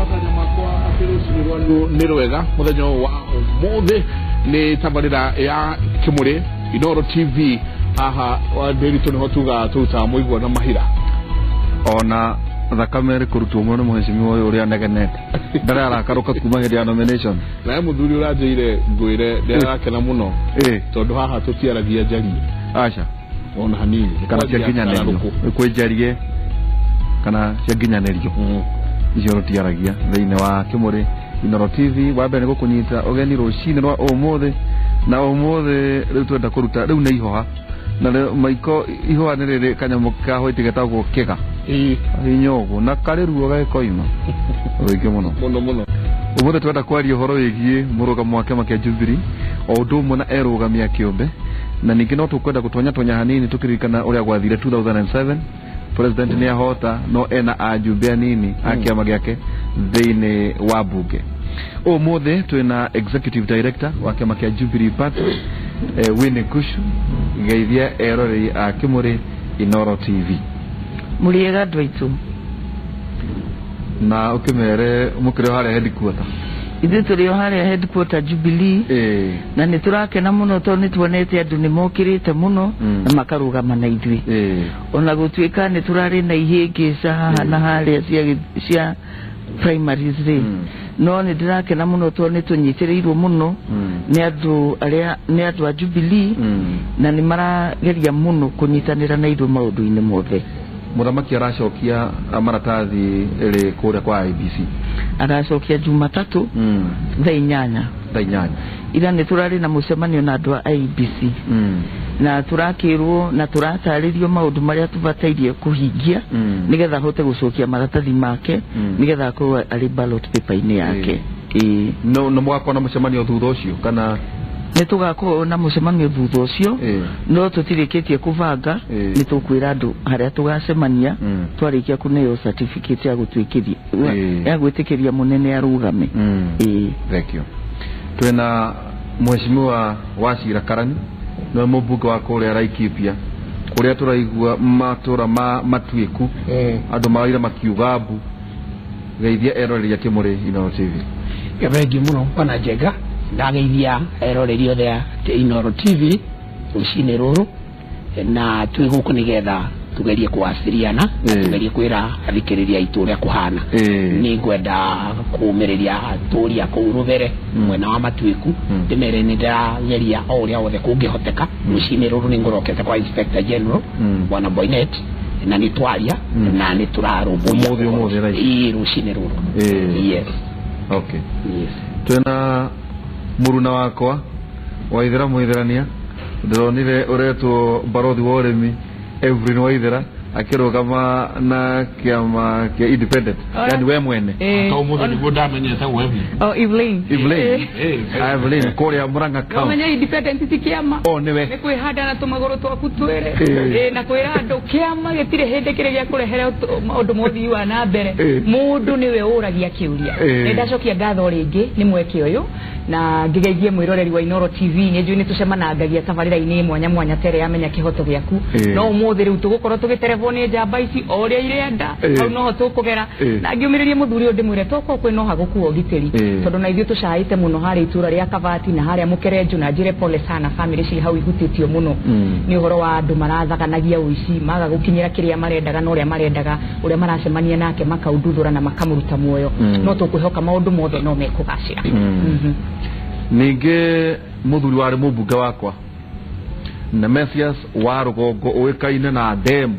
Matanya makwa atĩ rũcinĩ rwanyu nĩ rwega. Mũthenya ũyũ wa ũmũthĩ nĩ tabarĩra ya Kĩmũrĩ Inooro TV haha wa Ndĩritũ nĩho tugaga tũrutaga mũigua na mahira. Ona thakame ĩrĩ kũrutwo mũno nĩ mũhecimiwa ũyũ ũrĩa anegenete ndarĩ arakarũka kuma hĩndĩ ya nomination. Nawe mũthuri ũranjĩire ngwĩre ndĩrakena mũno tondũ haha tũtiaragia njarie. Aca. Ona hanini. Kana cia nginyanĩrio. Kwĩ njarie kana cia nginyanĩrio. Icio tũtiaragia thĩinĩ wa Kĩmũrĩ Inooro TV. Wa mbere nĩ gũkũnyita ũgeni rũcinĩ rwa ũmũthĩ, na ũmũthĩ rĩu twenda kũruta rĩu nĩ ihoha. Na rĩu maiko ihoha nĩ rĩrĩ kanyamũ ka white getagwo kĩga. Hinya ũguo na karĩ ruo gagĩkoima rũingĩ mũno. Mũno mũno. Ũmũthĩ twenda kwaria ũhoro wĩgiĩ mũrũgamo wa kĩama kĩa Jubilee o ũndũ ũmwe na erũgamia kĩũmbe, na ningĩ no tũkwenda gũtonya tonya hanini tũkĩririkana ũrĩa gwathire 2007. President nĩ ahota no ena ajumbe anini a kĩama gĩake thĩinĩ wa bunge. Ũmũthĩ twĩna executive director wa kĩama kĩa Jubilee Party Winnie Kushu. Geithia eroreri a Kĩmũrĩ Inooro TV. Mũrĩega andũ aitũ. Na ũkĩmere mũkĩrĩ o harĩa headquarter. Ithuĩ tũrĩ o harĩa headquarter Jubilee. Na nĩ tũrakena mũno tondũ nĩ tuonete andũ nĩ mokĩrĩte mũno na makarũgama na ithuĩ. Ona gũtuĩka nĩ tũrarĩ na ihĩngĩca haha na harĩa cia primaries rĩ. No nĩ ndĩrakena mũno tondũ nĩ tũnyitĩrĩirwo mũno nĩ andũ arĩa nĩ andũ a Jubilee na nĩ marageria mũno kũnyitanĩra na ithuĩ maũndũ-inĩ mothe. Mũthamaki aracokia maratathi rĩ kũrĩa kwa IEBC? Aracokia Jumatatũ thaa 8. Thaa 8. Ira nĩ tũrarĩ na mũcemanio na andũ a IEBC. Na tũrakĩrwo na tũratarĩrio maũndũ marĩa tũbatairie kũhingia nĩgetha ahote gũcokia maratathi make nĩgetha akorwo arĩ ballot paper-inĩ yake. No no mũgakorwo na mũcemanio thutha ũcio kana? Nĩ tũgakorwo na mũcemanio thutha ũcio, no tũtirĩkĩtie kũbanga. Nĩ tũkwĩra andũ harĩa tũgacemania twarĩkia kũneo certificate ya gũtuĩkĩria ya gwĩtĩkĩria mũnene arũgame. Thank you. Twĩna mheshimiwa Wachira Karani, nĩwe mũmbunge wa kũrĩa Laikipia, kũrĩa tũraigua matũra ma matuĩku andũ maraira makiuga mbu. Geithia eroreri a Kĩmũrĩ Inooro TV. Thengiũ mũno bwana Njenga, ndageithia eroreri othe a Inooro TV rũcinĩ rũrũ, na twĩ gũkũ nĩgetha tugerie kũwaciriana, tugerie kwĩra athikĩrĩria aitũ ũrĩa kũhana. Nĩ ngwenda kũũmĩrĩria atũri a kũu Rũthere mwena wa Matuĩku, ndĩmere nĩ ndĩrageria o ũrĩa wothe kũngĩhoteka. Rũcinĩ rũrũ nĩ ngũrokete kwa Inspector General bwana Boynet, na nĩ twaria na nĩ tũrarũmbũiya. Ũmũthĩ thaa ici? Ĩĩ, rũcinĩ rũrũ. Yes. Okay. Yes. Twĩna mũruna wakwa Waithera Mũitherania, ndĩronire ũretwo barothi wa ũrĩmi Evelyn Waithera akĩrũgama na kĩama kĩa Independent. Yani we mwene. To ũmũthĩ nĩguo ndamenyete gwo Evelyn. Oh, Evelyn. Evelyn. Evelyn kũrĩa Murang'a County. Ũmenye Independent ti kĩama. Oh, nĩwe. Nĩ kwĩhanda na tũmagũrũ twaku twĩrĩ. Na kwĩra andũ kĩama gĩtirĩ hĩndĩ kĩrĩ gĩa kũrehere maũndũ ma ũthii wa na mbere. Mũndũ nĩwe ũragia kĩũria. Nĩ ndacokia ngatho rĩngĩ nĩ mweke ũyũ na ngĩgeithie mwĩroreri wa Inooro TV. Nĩ njũĩ nĩ tũcemanangagia tabarĩra-inĩ mwanya mwanya tere ya Menya Kĩhoto Gĩaku. No ũmũthĩ rĩu tũgũkorwo tũgĩterebwo nĩ njamba ici o ũrĩa irenda, hau noho tũkũgera. Na ngĩũmĩrĩrie mũthuri ũyũ ndĩmwĩre tokorwo kwĩ noha gũkua ũgitĩri, tondũ na ithuĩ tũcaĩte mũno harĩa itũra rĩa Kabati na harĩa Mũkerenjũ, na njĩre pole sana family ciĩ hau ihutĩtio mũno nĩ ũhoro wa andũ marathaganagia ũici, maga gũkinyĩra kĩrĩa marendaga na ũrĩa marendaga, ũrĩa maracemania nake makaunduthũra na makamũruta muoyo. No tũkwĩhoka maũndũ mothe no mekũgacĩra. Ningĩ mũthuri warĩ mũmbunge wakwa Nemesias wa Rũgongo ũĩkaine na ndemu,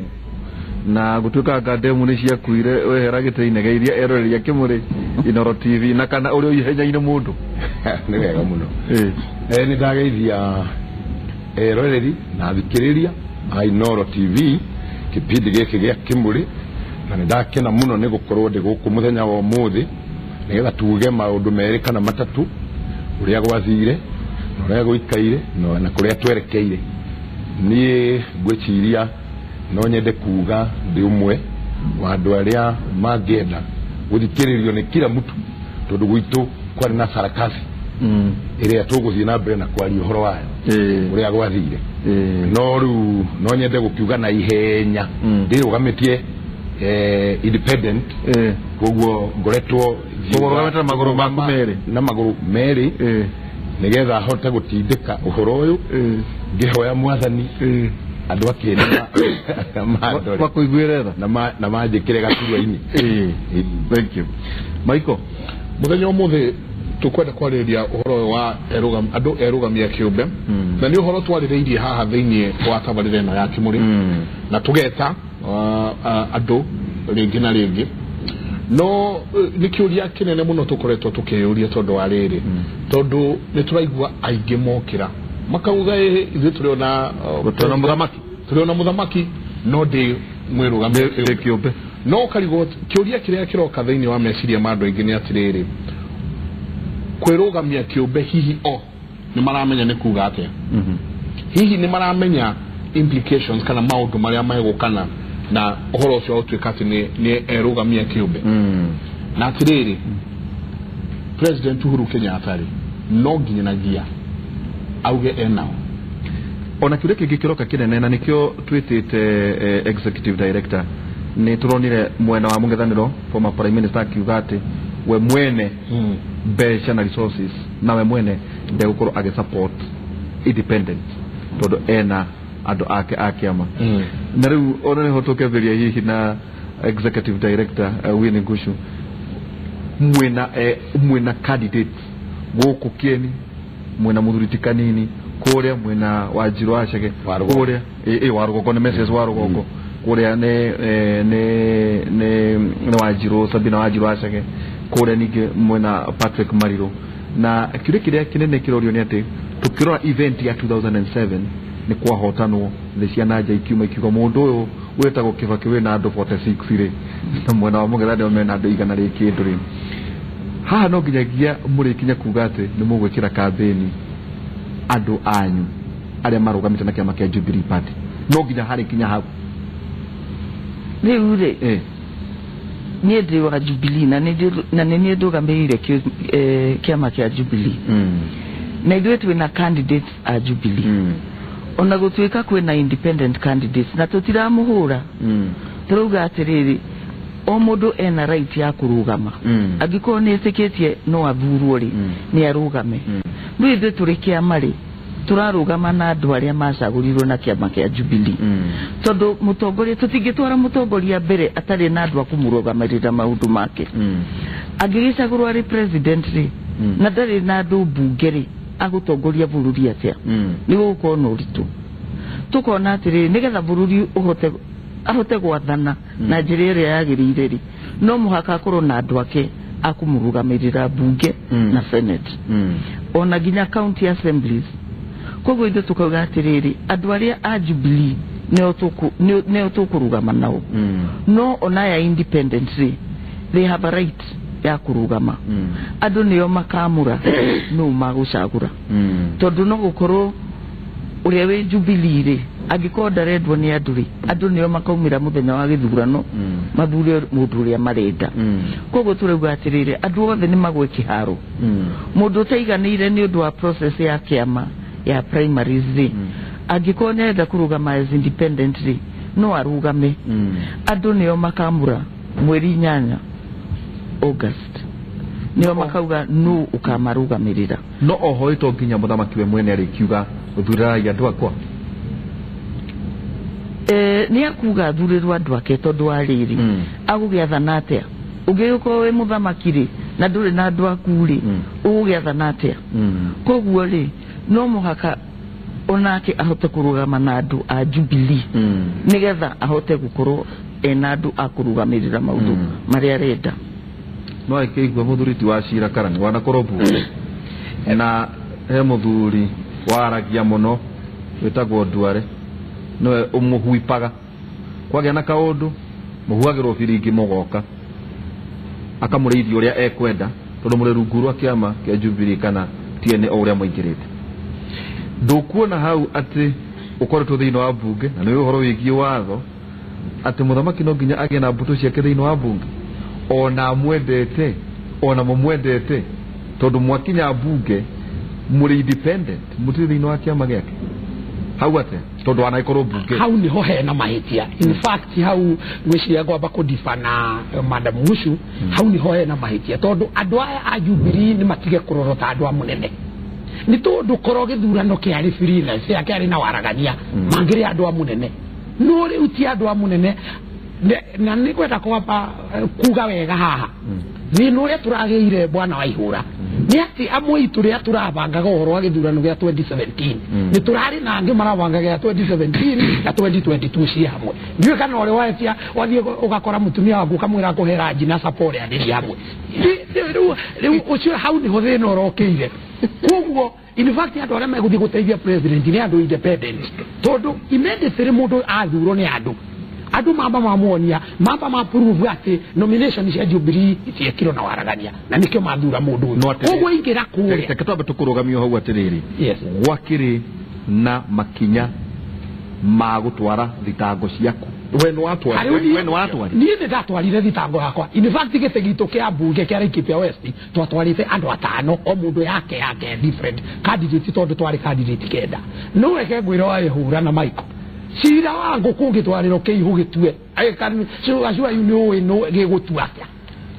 na gũtuĩka anga ndemu nĩ ciakuire wehera gĩtĩ-inĩ. Geithia eroreri a Kĩmũrĩ Inooro TV na kana ũrĩ o ihenya-inĩ mũndũ. Nĩ wega mũno. Nĩ ndageithia eroreri na athikĩrĩria a Inooro TV kĩbindi gĩkĩ gĩa Kĩmũrĩ, na nĩ ndakena mũno nĩ gũkorwo ndĩ gũkũ mũthenya wa ũmũthĩ nĩgetha tuge maũndũ merĩ kana matatũ, ũrĩa gwathire na ũrĩa gũikaire na kũrĩa twerekeire. Niĩ ngwĩciria no nyende kuga ndĩ ũmwe wa andũ arĩa mangĩenda gũthikĩrĩrio nĩ kila mtu, tondũ gwitũ kwarĩ na sarakasi ĩrĩa tũgũthiĩ na mbere na kwaria ũhoro wayo ũrĩa gwathire. No rĩu no nyende gũkiuga na ihenya ndĩrũgamĩtie Independent koguo ngoretwo ũrũgamĩte na magũrũ maku merĩ na magũrũ merĩ nigetha hote gũtindĩka ũhoro ũyũ ngĩhoya mwathani andũ akĩene makũiguĩre tha na manjĩkĩre gaturwa-inĩ. Thank you Michael. Mũthenya ũmũthĩ tukwenda kwarĩrĩria ũhoro wa andũ erũgamia kĩũmbe na nĩ ũhoro twarĩrĩirie haha thĩinĩ wa tabarĩra ĩno ya Kĩmũrĩ na tũgeta andũ rĩngĩ na rĩngĩ no nĩ kĩũria kĩnene mũno tũkoretwo tũkĩyũria tondũ wa rĩrĩ tondũ nĩ tũraigua aingĩ mokĩra makauga ithuĩ tũrĩ ona mũthamaki no ndĩ mwĩrũgamia kĩũmbe no ũkarigwo kĩũria kĩrĩa kĩroka thĩinĩ wa meciria ma andũ aingĩ nĩ atĩrĩrĩ kwĩrũgamia kĩũmbe hihi o nĩ maramenya nĩ kuga atĩa hihi nĩ maramenya implications kana maũndũ marĩa megũkana na ũhoro ũcio ũtuĩka atĩ nĩ erũgamia kĩũmbe na atĩrĩrĩ President Uhuru Kenyatta rĩ no nginyanagia auge enao ona kĩũria kĩngĩ kĩroka kĩnene na nĩkĩo twĩtĩte executive director nĩ tũronire mwena wa mũng'ethanĩro former prime minister akiuga atĩ we mwene mbeca na resources na we mwene ndegũkorwo agĩ support independent tondũ ena andũ ake a kĩama na rĩu ona nĩho tũkĩambĩrĩria hihi na executive director Winnie Ngushu mwena candidate gũkũ Kieni mwena mũthuri ti Kanini kũrĩa mwena wa Njirũ wa Chege kũrĩa wa Rũgongo nĩ Mrs wa Rũgongo kũrĩa nĩ Wanjirũ Sabina Wanjirũ wa Chege kũrĩa ningĩ mwena Patrick Mariru na kĩũria kĩrĩa kĩnene kĩrorio nĩ atĩ tũkĩrora event ya 2007 nĩ kwahotanwo thĩ cia nanja ikiuma ikiuga mũndũ ũyũ wĩtagwo Kibaki wĩna andũ 46 rĩ na mwena wa mũng'ethanĩro mena andũ 100 rĩ kĩndũ rĩ haha no nginyagia mũrĩkinya kuga atĩ nĩ mũgwĩkĩra kambĩni andũ anyu arĩa marũgamĩte na kĩama kĩa Jubilee Party no nginya harĩ kinya hau rĩu rĩ niĩ ndĩ wa Jubilee na nĩ niĩ ndũgamĩrĩire kĩama kĩa Jubilee na ithuĩ twĩna candidates a Jubilee ona gũtuĩka kwĩna independent candidates na tũtiramũhũra tũrauga atĩrĩrĩ o mũndũ ena right ya kũrũgama angĩkorwo nĩ ĩtĩkĩtie no athurwo rĩ nĩ arũgame no ithuĩ tũrĩ kĩama rĩ tũrarũgama na andũ arĩa macagũrirwo na kĩama kĩa Jubilee tondũ mũtongoria tũtingĩtwara mũtongoria mbere atarĩ na andũ a kũmũrũgamĩrĩra maũndũ make angĩgĩcagũrwo arĩ president rĩ na ndarĩ na andũ mbunge rĩ agũtongoria bũrũri atĩa nĩ gũgũkorwo na ũritũ tũkona atĩrĩrĩ nĩgetha bũrũri ahote gwathana na njĩra ĩrĩa yagĩrĩire rĩ no mũhaka akorwo na andũ ake a kũmũrũgamĩrĩra mbunge na senate ona nginya county assemblies koguo ithuĩ tũkauga atĩrĩrĩ andũ arĩa a Jubilee nĩo tũkũrũgama nao no ona aya independent rĩ they have a right ya kũrũgama andũ nĩo makamũra nũ magũcagũra tondũ no gũkorwo ũrĩa wĩ Jubilee rĩ angĩkorwo ndarendwo nĩ andũ rĩ andũ nĩo makaumĩra mũthenya wa gĩthurano mathure mũndũ ũrĩa marenda koguo tũrauga atĩrĩrĩ andũ othe nĩ magwe kĩharo mũndũ ũtaiganĩire nĩ ũndũ wa process ya kĩama ya primaries rĩ angĩkorwo nĩarenda kũrũgama as independent rĩ no arũgame andũ nĩo makamũra mweri 8 August nĩo makauga nũ ũkamarũgamĩrĩra no oho ĩto nginya mũthamaki we mwene arĩkiuga thurarai andũ akwa nĩ akuga thurĩrwo andũ ake tondũ wa rĩrĩ agũgĩathana atĩa ũngĩgĩkorwo wĩ mũthamaki rĩ na ndũrĩ na andũ aku rĩ ũgũgĩathana atĩa koguo rĩ no mũhaka onake ahote kũrũgama na andũ a Jubilee nĩgetha ahote gũkorwo ena andũ a kũrũgamĩrĩra maũndũ marĩa arenda no ĩkĩigua mũthuri ti wa Cira Karani wanakorwo mbunge na he mũthuri waragia mũno wĩtagwo Nduare nĩwe ũmũhuipaga kwagĩa na kaũndũ mũhuagĩrwo biringi mũgoka akamũrĩithia ũrĩa ekwenda tondũ mũrĩ rungu rwa kĩama kĩa Jubilee kana TNA o ũrĩa mũingĩrĩte ndũkuona hau atĩ ũkoretwo thĩinĩ wa mbunge na nĩ ũhoro wĩgiĩ watho atĩ mũthamaki no nginya agĩe na mbũtũ ciake thĩinĩ wa mbunge ona mwendete ona mũmwendete tondũ mwakinya mbunge mũrĩ independent mũtirĩ thĩinĩ wa kĩama gĩake Hau ate tondu anaikorwo bunge hau niho hena mahitia. In fact hau ngwiciria kwamba kudifa na Madam Mushu hau niho hena mahitia tondu andu aya a Jubilee ni matige kurorota andu a munene ni tondu korwo githurano kiari free na cia kiari na waragania mangiri andu a munene no riu ti andu a munene na ni kwenda kwamba kuga wega haha thina uria turageire bwana wa ihura ni ati amwe itu ria turabangaga uhoro wa githurano gia 2017 ni turari na angi marabanga gia 2017 na 2022 ci hamwe ndiwe kana uri waetia wathie ugakora mutumia waku ukamwira kuhera nji na support ya ndiri hamwe riu ucio hau niho thina urokeire koguo in fact andu aria meguthie guteithia president ni andu independent tondu immediately mundu athurwo ni andu andu mamba mamuonia mamba ma prove ati nomination cia Jubilee itiekirwo na waragania na nikio mathura mundu uyu koguo ingira kuria reke twambe tukurugamio hau atiriri gwakiri na makinya ma gutwara thitango ciaku we no atwari we no atwari nie ni ndatwarire thitango yakwa in fact gite gitu kia bunge kia Laikipia West twatwarite andu atano o mundu yake yake different candidate tondu twari candidate kenda no reke ngwira wa ihura na Michael cira wa nguku ngitwariro kiihu gitue acio ayu ni uwi no gigutua atia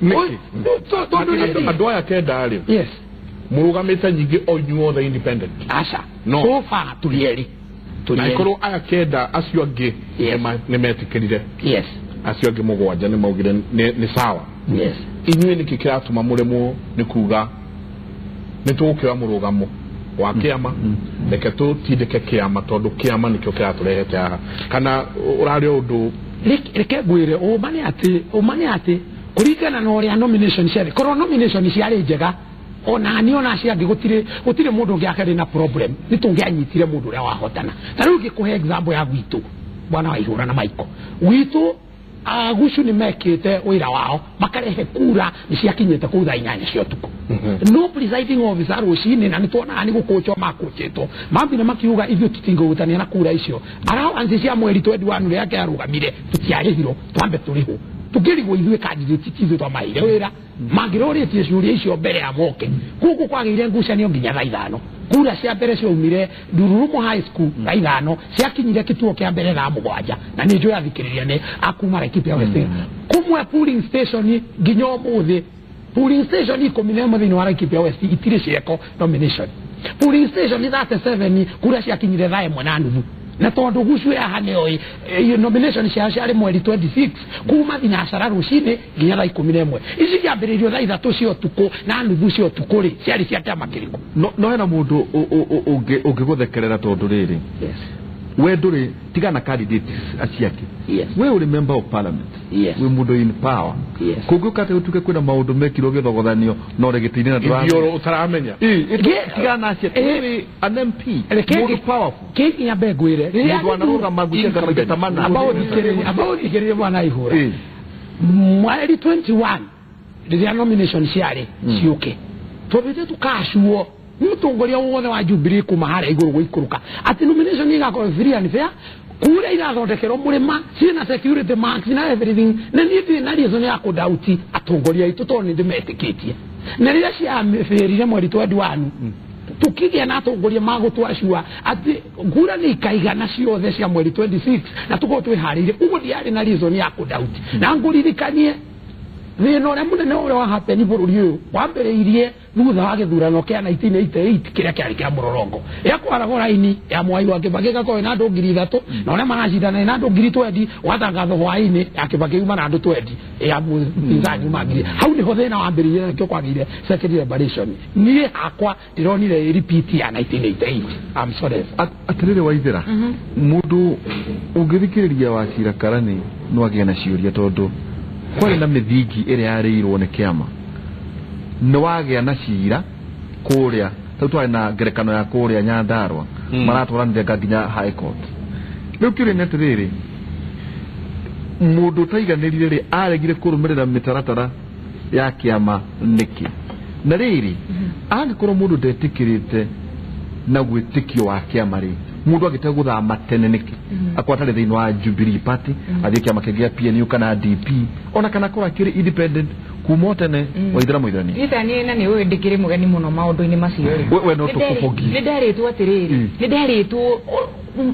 niki andu aya kenda ri yes murugamite nyingi o inyuothe independent aca no so far turieri na ikorwo aya kenda acio angi ni metikirire yes acio angi mugwanja ni maugire ni sawa yes inyuĩ niki kiratuma muremwo ni kuga ni tugukioya murugamo wa kiama reke tutindike kiama tondu kiama nikio kiraturehete haha kana urari undu reke ngwire umane ati kuringana na uria nomination ciarĩ korwo nomination ciarĩ njega ona ni ona acio angĩ gutire mundu ungi akari na problem ni tungianyitire mundu uria wahotana ta riu ngikuhe example ya gwitu bwana wa ihura na Michael gwitu agucu ni mekite wira wao makarehe kura ni ciakinyite kuu thaa inyanya cia utuku no presiding officer rucini na nitwonaga ni gukuchwo makuchitwo mambire makiuga ithuĩ tutingũhutania na kura icio allowance cia mweri 21 ũrĩa ake arugamire tutiarĩhirwo twambe tũrĩhwo tukirigwo ithuĩ candidate ti ithuĩ twamaheire wĩra mangĩrorĩtie ciũria icio mbere ya moke koguo kwagĩire ngucanio nginya thaa ithano kura cia mbere ciaumire Ndururumo High School thaa ithano ciakinyire kituo kia mbere thaa mũgwanja na nĩ njũĩ athikĩrĩria nĩ akuma Laikipia West kumwe polling station nginya ũmũthĩ polling station 11 thĩinĩ wa Laikipia West itirĩ cieko nomination polling station 37 kura ciakinyire thaa 1:30 na tondu gucu haha nĩoĩ nomination ciao ciarĩ mweri 26 kuma thinacara rũcinĩ nginya thaa 11 ici ciambĩrĩirio thaa 3 cia ũtukũ na nuthu cia ũtukũ rĩ ciarĩ cia kĩama kĩrĩkũ no hena mũndũ ũngĩgũthekerera tondũ rĩrĩ we ndũrĩ tigana candidates acio angĩ we ũrĩ member of parliament wĩ mũndũ in power kũngĩũka atĩ gũtuĩke kwĩna maũndũ mekirwo gĩthogothanio no rĩ gĩtĩ-inĩ na ndũramenya ũtaramenya tigana acio wĩ an MP mũndũ powerful kĩnginya mbe ngwĩre mũndũ anarũgama ngucia maita ta mana amba ũthikĩrĩrie bwana ihũra mweri 21 rĩrĩa nomination ciarĩ ciũke twambĩte tũkacuo mutongoria wothe wa Jubilee kuma haria iguru guikuruka ati nomination igakorwo free and fair kura irathondekerwo murima ciina security marks na everything na niĩ ndirĩ na reason ya kũdauti atongoria aitũ tondũ nĩ ndĩmetĩkĩtie na rĩrĩa ciaferire mweri 21 tukigĩa na atongoria magũtwacua atĩ ngura nĩ ikaigana ciothe cia mweri 26 na tũkorwo twĩharĩirie ũguo ndiarĩ na reason ya kũdauti na ngũririkanie thĩna ũrĩa mũnene ũrĩa wa happen bũrũri ũyũ wambĩrĩirie thutha wa gĩthurano kĩa 1988 kĩrĩa kĩarĩ kĩa mũrorongo ya kwaragwo raini ya Mwai wa Kibaki ĩgakorwo ĩna andũ 3,000 na ũrĩa maracindana ĩna andũ 20,000 watangathwo hwaĩ-inĩ ya Kibaki yuma na andũ 20 ya mũpinzani yuma 1,000 hau nĩho thĩna wambĩrĩirie na nĩkĩo kwagĩire second liberation niĩ hakwa ndĩronire repeat ya 1988 I'm sorry atĩrĩrĩ Waithera mũndũ ũngĩthikĩrĩria Wachira Karani no agĩe na ciũria tondũ kwarĩ na mĩthingi ĩrĩa yarĩirwo nĩ kĩama nĩ wagĩa na cira kũrĩa tau twarĩ na ngerekano ya kũrĩa Nyandarua maratwaranire nginya High Court rĩu kĩũria nĩ atĩrĩrĩ mũndũ ũtaiganĩrire rĩ aregire kũrũmĩrĩra mĩtaratara ya kĩama nĩkĩ na rĩrĩ angĩkorwo mũndũ ndetĩkĩrĩte na gwĩtĩkio wa kĩama rĩ mundu agite guthama tene niki akwa atari thiini wa Jubilee Party athie kiama kingi gia PNU kana DP ona kana kora kiri independent kuma tene Waithera Muithirani Ithani na ni uyu ndikiri mugeni muno maundu-ini macio ri we no tukubogi ni nderitwo atiriri ni nderitwo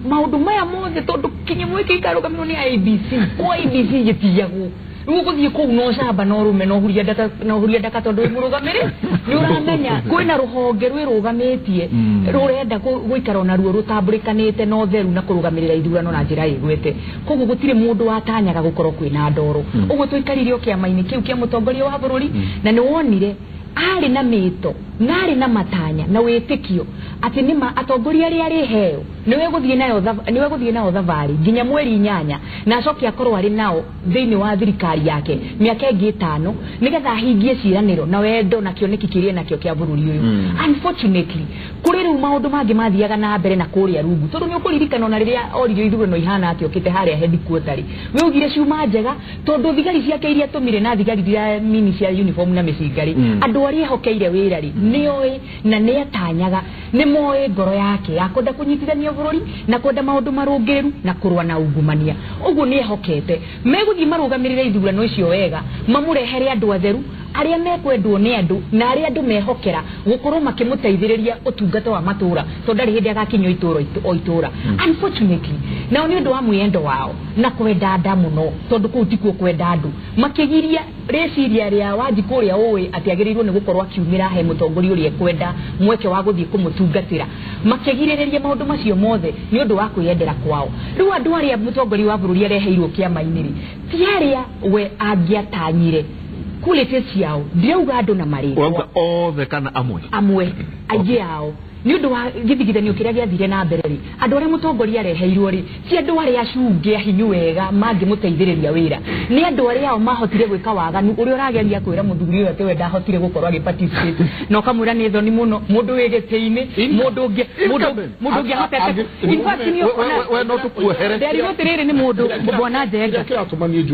Maũndũ maya mothe tondũ kĩnyamũ gĩkĩ gĩkarũgamĩrĩrwo nĩ IEBC kwa IEBC gĩtiyagwo rĩu ũgũthiĩ kũu no camba no rũme no huria ndaka tondũ wĩ mũrũgamĩrĩri nĩ ũramenya kwĩna rũhonge rwĩrũgamĩtie rũrenda gũikara ona ruo rũtambũrĩkanĩte na ũtheru na kũrũgamĩrĩra ithurano na njĩra ĩgwete. Koguo gũtirĩ mũndũ watanyaga gũkorwo kwĩna ndoro. Ũguo tũikarire o kĩama-inĩ kĩu kĩa mũtongoria wa bũrũri na nĩ wonire arĩ na mĩto na arĩ na matanya na wĩtĩkio atĩ nĩma atongoria arĩa arĩheo nĩwe gũthiĩ nao thabarĩ nginya mweri 8 na acoke akorwo arĩ nao thĩinĩ wa thirikari yake mĩaka ĩngĩ 5 nĩgetha ahingie ciĩranĩro na wendo na kĩoneki kĩrĩa nakĩo kĩa bũrũri ũyũ. Unfortunately kũrĩ rĩu maũndũ mangĩ mathiaga na mbere na kũrĩa rungu tondũ nĩ ũkũririkana ona rĩrĩa oririo ithurano ihana atĩ okĩte harĩa headquarter rĩ we ugire ciuma njega tondũ thigari ciake iria atũmire na thigari iria nini cia uniform na mĩcinga rĩ andũ arĩa ehokeire wĩra rĩ nĩoĩ na nĩatanyaga nĩmoĩ ngoro yake ya kwenda kũnyitithania bũrũri na kwenda maũndũ marũngĩrĩru na kũrũa na ungumania. Ũguo nĩehokete megũthiĩ marũgamĩrĩre ithurano icio wega mamũrehere andũ atheru arĩa mekwendwo nĩ andũ na arĩa andũ mehokera gũkorwo makĩmũteithĩrĩria ũtungata wa matũra tondũ ndarĩ hĩndĩ agakinyio itũra o itũra. Unfortunately nao nĩ ũndũ wa mwĩyendo wao na kwenda nda mũno tondũ kũu tikuo kwenda andũ makĩgiria rĩciria rĩa Wanjikũ ũrĩa ũĩ atĩ agĩrĩirwo nĩ gũkorwo akiumĩra he mũtongoria ũrĩa ekwenda mweke wa gũthiĩ kũmũtungatĩra makĩgirĩrĩria maũndũ macio mothe nĩ ũndũ wa kwĩyendera kwao. Rĩu andũ arĩa mũtongoria wa bũrũri areheirwo kĩama-inĩ rĩ ti arĩa we angĩatanyire quality ciao ndirauga andũ na marĩtwa othe kana amwe aingĩ ao nĩ ũndũ wa gĩthigithanio kĩrĩa gĩathire na mbere rĩ andũ arĩa mũtongoria areheirwo rĩ ti andũ arĩa acunge ahinyu wega mangĩmũteithĩrĩria wĩra nĩ andũ arĩa ao mahotire gwĩka waganu ũrĩa ũrageria kwĩra mũthuri ũyũ atĩ we ndahotire gũkorwo agĩ-participate na ũkamwĩra nĩ thoni mũno mũndũ wĩ gĩtĩ-inĩ mũndũ ũngĩ ahotete. In fact nĩ we no tũkuohere nderirwo atĩrĩrĩ nĩ mũndũ bwana Njenga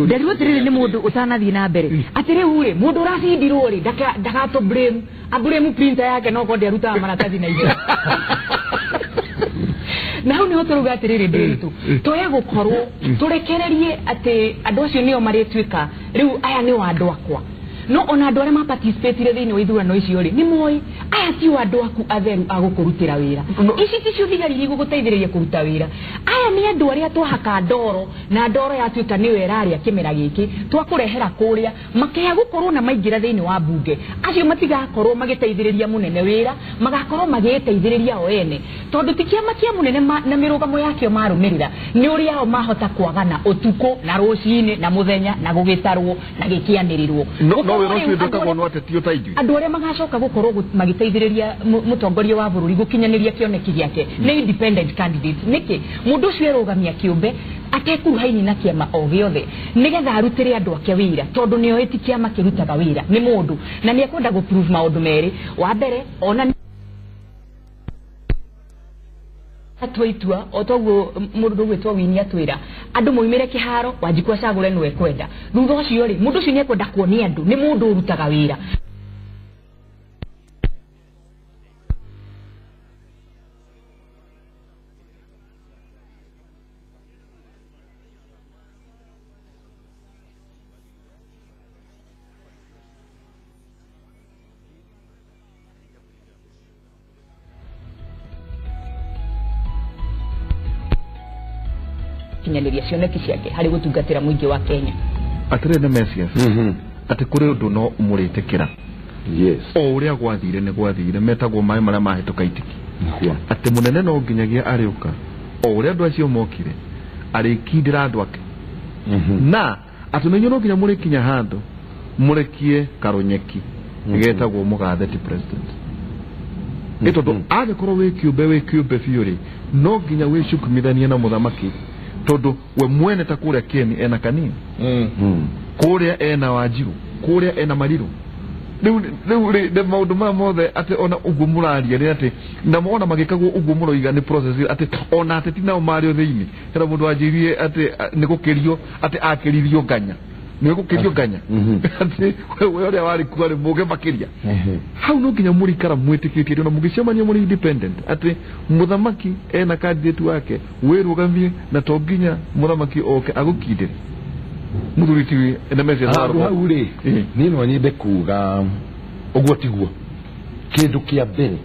nderirwo atĩrĩrĩ nĩ mũndũ ũtanathiĩ na mbere atĩ rĩu rĩ mũndũ ũracindirwo rĩ ndagatũ blame ablame printer yake no korwo ndĩarutaga maratathi na ihenya. Na hau niho tũrauga atĩrĩrĩ ndĩritũ tũe gũkorwo tũrekererie atĩ andũ acio nĩo marĩtuĩka rĩu aya nĩo andũ akwa no ona andũ arĩa maparticipatire thĩinĩ wa ithurano icio rĩ nĩ moĩ aya tio andũ aku atheru a gũkũrutĩra wĩra ici ticio thigari iria igũgũteithĩrĩria kũruta wĩra aya nĩ andũ arĩa twahaka ndoro na ndoro yatuĩka nĩyo ĩrarĩa kĩmera gĩkĩ twakũrehera kũrĩa makĩya gũkorwo na maingĩra thĩinĩ wa mbunge acio matigakorwo magĩteithĩrĩria mũnene wĩra magakorwo magĩteithĩrĩria o ene tondũ ti kĩama kĩa mũnene na mĩrũgamo yakĩo marũmĩrĩra nĩ ũrĩa o mahota kwagana ũtukũ na rũcinĩ na mũthenya na gũgĩtarwo na gĩkĩanĩrĩrwo. Andũ arĩa magacoka gũkorwo magĩteithĩrĩria mũtongoria wa bũrũri gũkinyanĩria kĩoneki gĩake nĩ independent candidates. Nĩkĩ mũndũ ũcio erũgamia kĩũmbe atekuruhaini na kĩama o gĩothe nĩgetha arutĩre andũ ake wĩra tondũ nĩoĩ ti kĩama kĩrutaga wĩra nĩ mũndũ na nĩekwenda gũ prove maũndũ merĩ. Wa mbere ona atua itua o toguo mũndũ ũgwĩtwo Winnie atwĩra andũ moimĩre kĩharo Wanjikũ acagũre nĩwe ekwenda thutha ũcio rĩ mũndũ ũcio nĩekwenda kuonia andũ nĩ mũndũ ũrutaga wĩra. Kinyanĩria cioneki ciake harĩ gũtungatĩra mũingĩ wa Kenya. Atĩrĩ nĩ Messias atĩ kũrĩ ũndũ no mũrĩtĩkĩra yes o ũrĩa gwathire nĩ gwathire metagwo maĩ marĩa mahĩtũka itiki atĩ mũnene no nginyagia arĩũka o ũrĩa andũ acio mokire arĩkindĩra andũ ake na atĩ nĩ no nginya mũrĩkinya handũ mũrekie karũnyeki getagwo mũgathe ti president nĩ tondũ angĩkorwo wĩ kĩũmbe biũ rĩ no nginya wĩcukumithanie na mũthamaki tondũ we mwene ta kũrĩa Keni ena kanini kũrĩa ena Wanjiru kũrĩa ena Mariru rĩu rĩ maũndũ maya mothe atĩ ona ũguo mũraria nĩ atĩ na ona magĩkagwo ũguo mũroiga nĩ process atĩ ona ateti nao marĩ o thĩinĩ hena mũndũ wanjĩrire atĩ nĩ gũkĩrio atĩ akĩririo nganya nĩ gũkĩrio nganya atĩ we ũrĩa warĩ kuo arĩ mũge makĩria hau no nginya mũrĩikara mwĩtĩkĩtie na mũgĩcemania mũrĩ independent atĩ mũthamaki ena candidate wake wĩrũgamie na to nginya mũthamaki oke agũkindĩre mũthuri ti na message hau hau rĩ niĩ no nyende kuga ũguo tiguo kĩndũ kĩa mbere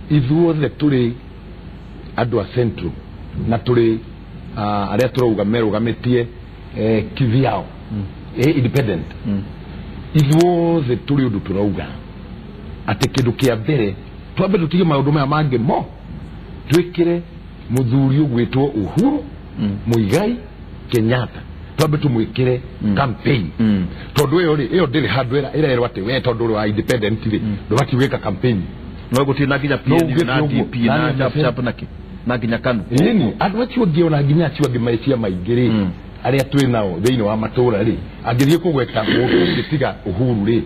ithuothe tũrĩ andũ a Central na tũrĩ arĩa tũrauga merũgamĩtie kivyao independent. Ithuothe tũrĩ ũndũ tũrauga atĩ kĩndũ kĩa mbere twambe tũtige maũndũ maya mangĩ mo twĩkĩre mũthuri ũgwĩtwo Uhuru Muigai Kenyatta twambe tumwikire campaign. Tondu iyo ri iyo ndiri handu irerwo ati we tondu wa independent ri ndubati gwika campaign no guti na nginya PNU na DP na chap chap na ki na nginya KANU ini andu acio angi ona nginya acio angi maicia maingi ri aria twi nao thiini wa matura ri angithie kugweta mundu tiga Uhuru ri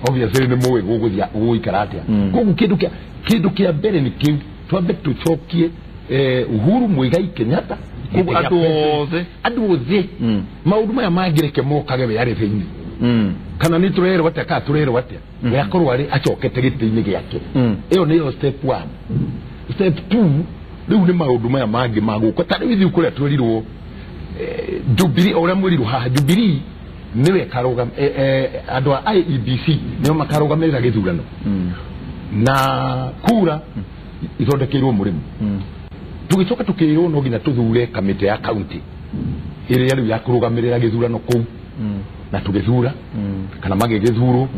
obviously ni muwi guguthia guikara atia. Koguo kindu kia mbere ni kiu twambe tucokie Uhuru Muigai Kenyatta andu othe maundu maya mangireke mokage we ari thiini kana ni turerwo atia ka turerwo atia we akorwo ari acokete giti-ini giake. Iyo niyo step 1. Step 2 riu ni maundu maya mangi maguka ta riu ithuĩ kuria twerirwo Jubilee uria mwirirwo haha Jubilee niwe karuga andu a IEBC nio makarugamirira githurano na kura ithondekeirwo murimu. Tugicoka tukirwo no nginya tuthure kamite ya county iria riu ya kurugamirira githurano kuu na tugithura kana magigithurwo.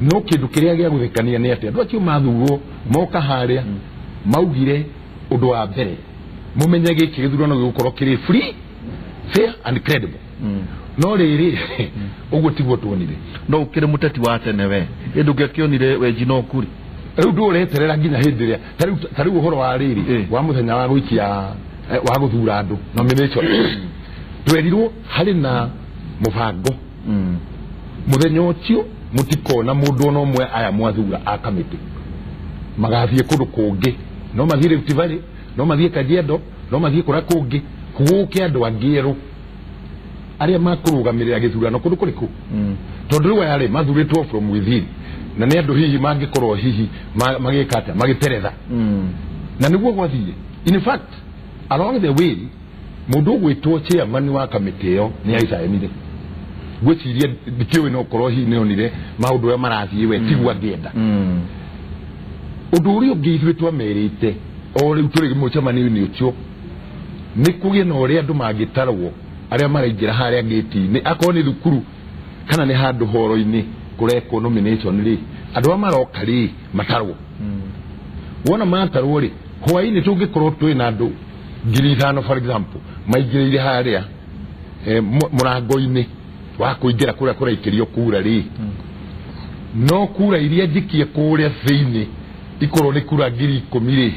No kindu kiria gia guthekania ni ati andu acio mathurwo moka haria maugire undu wa mbere mumenye giki githurano gigukorwo kiri free fair and credible. No riri uguo tiguo tuonire. No ukire muteti wa tene we indu ngĩakĩonire we Njinokuri riu ndũreterera nginya hĩndĩ ĩrĩa ta rĩu ũhoro wa rĩrĩ wa mũthenya wa gũikia wa gũthura andũ nomination twerirwo harĩ na mũbango mũthenya ũcio mũtikona mũndũ ona ũmwe aya mwathura a kamĩtĩ magathiĩ kũndũ kũngĩ, no mathiĩ Rift Valley, no mathiĩ Kajiado, no mathiĩ kũrĩa kũngĩ gũke andũ angĩ erũ arĩa makũrũgamĩrĩra gĩthurano kũndũ kũrĩkũ tondũ rĩu aya rĩ mathurĩtwo from within na nĩ andũ hihi mangĩkorwo hihi magĩka atĩa magĩteretha na nĩguo gwathiĩ. In fact along the way mũndũ ũgwĩtwo chairman wa kamĩtĩ ĩyo nĩ aicainire. Ngwĩciria ndikĩũĩ no ũkorwo hihi nĩonire maũndũ ũrĩa marathiĩ we tiguo angĩenda. Ũndũ ũrĩa ũngĩ ithuĩ twamerĩte o rĩu tũrĩ mũcemanio-inĩ ũcio nĩ kũgĩe na ũrĩa andũ mangĩtarwo arĩa maraingĩra harĩa gate-inĩ akorwo nĩ thukuru kana nĩ handũ horo-inĩ kũrekwo nomination rĩ andũ arĩa maroka rĩ matarwo. Wona matarwo rĩ hwaĩ-inĩ tũngĩkorwo twĩ na andũ 5,000 for example maingĩrĩire harĩa mũrango-inĩ wa kũingĩra kũrĩa kũraikĩrio kura rĩ no kura iria njikie kũrĩa thĩinĩ ikorwo nĩ kura 10,000 rĩ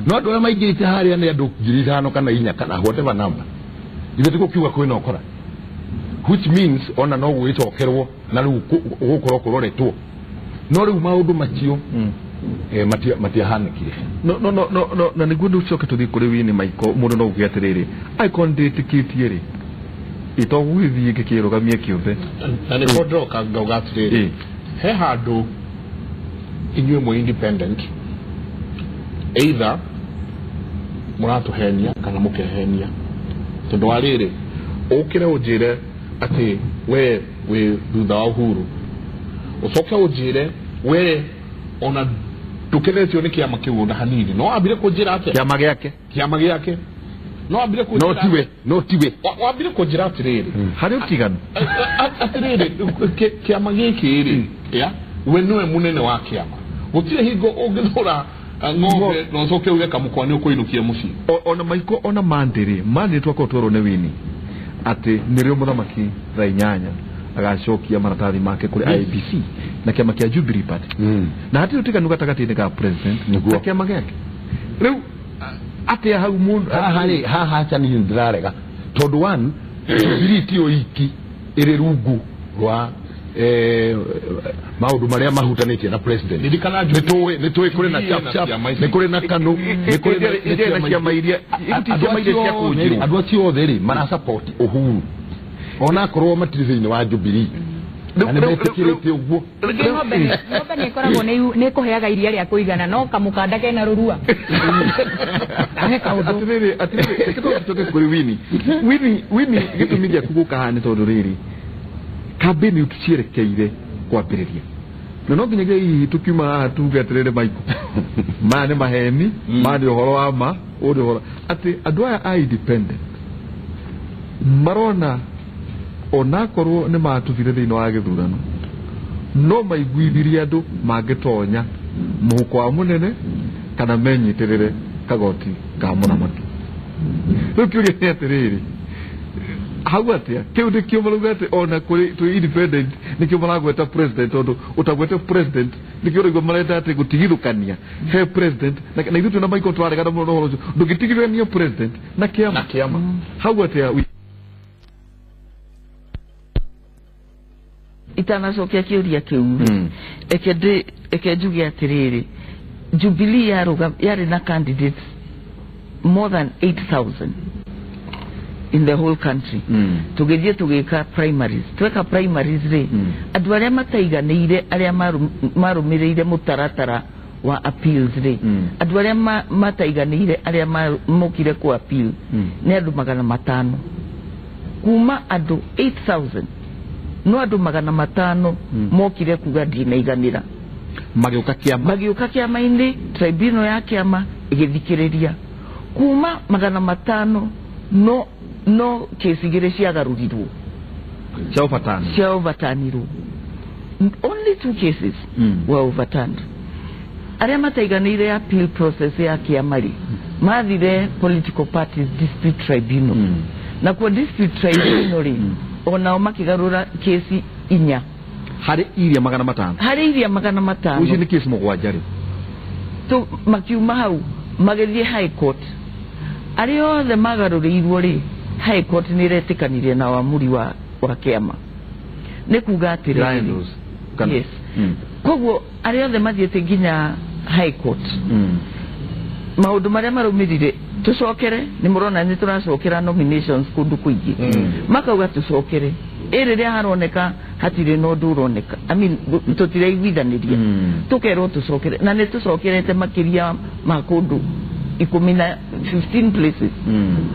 no andũ arĩa maingĩrĩte harĩa nĩ andũ 5,000 kana 4 kana whatever number ithe tũgũkiuga kwĩna ũkora, which means ona no gwĩcokerwo na rĩu gũkorwo kũroretwo no rĩu maũndũ macio matiahanĩkire. No no no no na nĩguo ndũcoke tũthiĩ kũrĩ Winnie Michael mũndũ no uge atĩrĩrĩ angĩkorwo nĩndĩtĩkĩtie rĩ itogũgĩthiĩ ngĩkĩrũgamie kĩũmbe na nĩko ndĩroka ngauga atĩrĩrĩ he handũ inyuĩ mwĩ independent either mũratũhenia kana mũkehenia tondũ wa rĩrĩ ũkĩre ũnjĩre atĩ we wĩ thutha wa Uhuru ũcoke ũnjĩre we ona ndũkenetio nĩ kĩama kĩu ona hanini no wambire kũnjĩra atĩa kĩama gĩake no wambire kũnjĩra no tiwe wambire kũnjĩra atĩrĩrĩ harĩ ũtiganu atĩrĩrĩ kĩama gĩkĩ rĩ ya we nĩwe mũnene wa kĩama gũtirĩ hingo ũngĩthũra ng'ombe na ũcoke uge kamũkwa nĩ ũkũinũkia mũciĩ. Ona Michael ona Mandĩ rĩ twakorwo twerwo nĩ Winnie atĩ nĩrĩo mũthamaki thaa 8 agacokia maratathi make kũrĩ IEBC na kĩama kĩa Jubilee Party na hatirĩ ũtiganu gatagatĩ-inĩ ka president na kĩama gĩake. Rĩu atĩa hau mũndũ haha rĩ haha aca niĩ ndĩrarega tondũ one Jubilee tiyo iki ĩrĩ rungu rwa maũndũ marĩa mahutanĩtie na president. Nĩ tũĩ kũrĩ na chap chap nĩ kũrĩ na KANU nĩ kũrĩ na ciama iria cia kũnjirwo andũ acio othe rĩ marasupport Uhuru ona akorwo matirĩ thĩinĩ wa Jubilee na nĩ metĩkĩrĩte ũguo. Ng'ombe nĩ ĩkoragwo nĩ ĩkũheaga iria rĩa kũigana no kamũkanda kena rũrua. Atĩrĩrĩ reke tũcoke kũrĩ Winnie. Winnie gĩtũmi gĩaku gũka haha nĩ tondũ rĩrĩ kambĩni cierekeire kwambĩrĩria Na no nginyagia hihi tukiuma haha tuge atĩrĩrĩ Michael, maya nĩ maheni, maya nĩ ũhoro wa ma, ũyũ nĩ ũhoro atĩ andũ aya a independent marona onakorwo nĩ matubire thĩinĩ wa gĩthurano no maiguithirie andũ mangĩtonya mũhuko wa mũnene kana menyitĩrĩre kagoti ka mũramati. Rĩu kĩũria nĩ atĩrĩrĩ, hau atĩa kĩu nĩkĩo marauga atĩ ona kũrĩ twĩ independent nĩkĩo maragweta president, tondũ ũtagwete president nĩkĩo ũraigua marenda atĩ gũtigithũkania he president na ithuĩ twĩna Michael twaregana mũno na ũhoro ũcio, ndũngĩtigithũkania president na kĩama. Hau atĩa? Itanacokia kĩũria kĩu eke njuge atĩrĩrĩ, Jubilee yarĩ na candidates more than 8,000 in the whole country. Tũgĩthiĩ tũgĩka primaries, tweka primaries rĩ, andũ arĩa mataiganĩire arĩa marũmĩrĩire mũtaratara wa appeals rĩ, andũ arĩa mataiganĩire arĩa mokire ku appeal nĩ andũ 500 kuma andũ 8,000 no andũ 500 mokire kuga ndinaiganĩra, magĩũka kĩama-inĩ, tribunal ya kĩama ĩgĩthikĩrĩria kuma 500 no kesi igĩrĩ ciagarũrirwo cia overturnirwo. Only 2 cases were overturned. Arĩa mataiganĩire appeal process ya kĩama rĩ, mathire political parties dispute tribunal, na kuo dispute tribunal rĩ, onao makĩgarũra kesi 4 harĩ iria 500, harĩ iria 500. Ũcio nĩ kesi 7 rĩ. Makiuma hau magĩthiĩ high court. Arĩa othe magarũrĩirwo rĩ, high court nĩ ĩretĩkanirie na wamũri wa kĩama. Nĩ kuga atĩrĩrĩ, yes, koguo arĩa othe mathiĩte nginya high court, maũndũ marĩa marũmĩrĩire tũcokere, nĩ mũrona nĩ tũracokera nominations kũndũ kũingĩ, makauga tũcokere ĩ rĩrĩa haroneka hatirĩ na ũndũ ũroneka, I mean tũtiraiguithanĩria, tũkerwo tũcokere, na nĩ tũcokerete makĩria ma kũndũ 10 na 15 places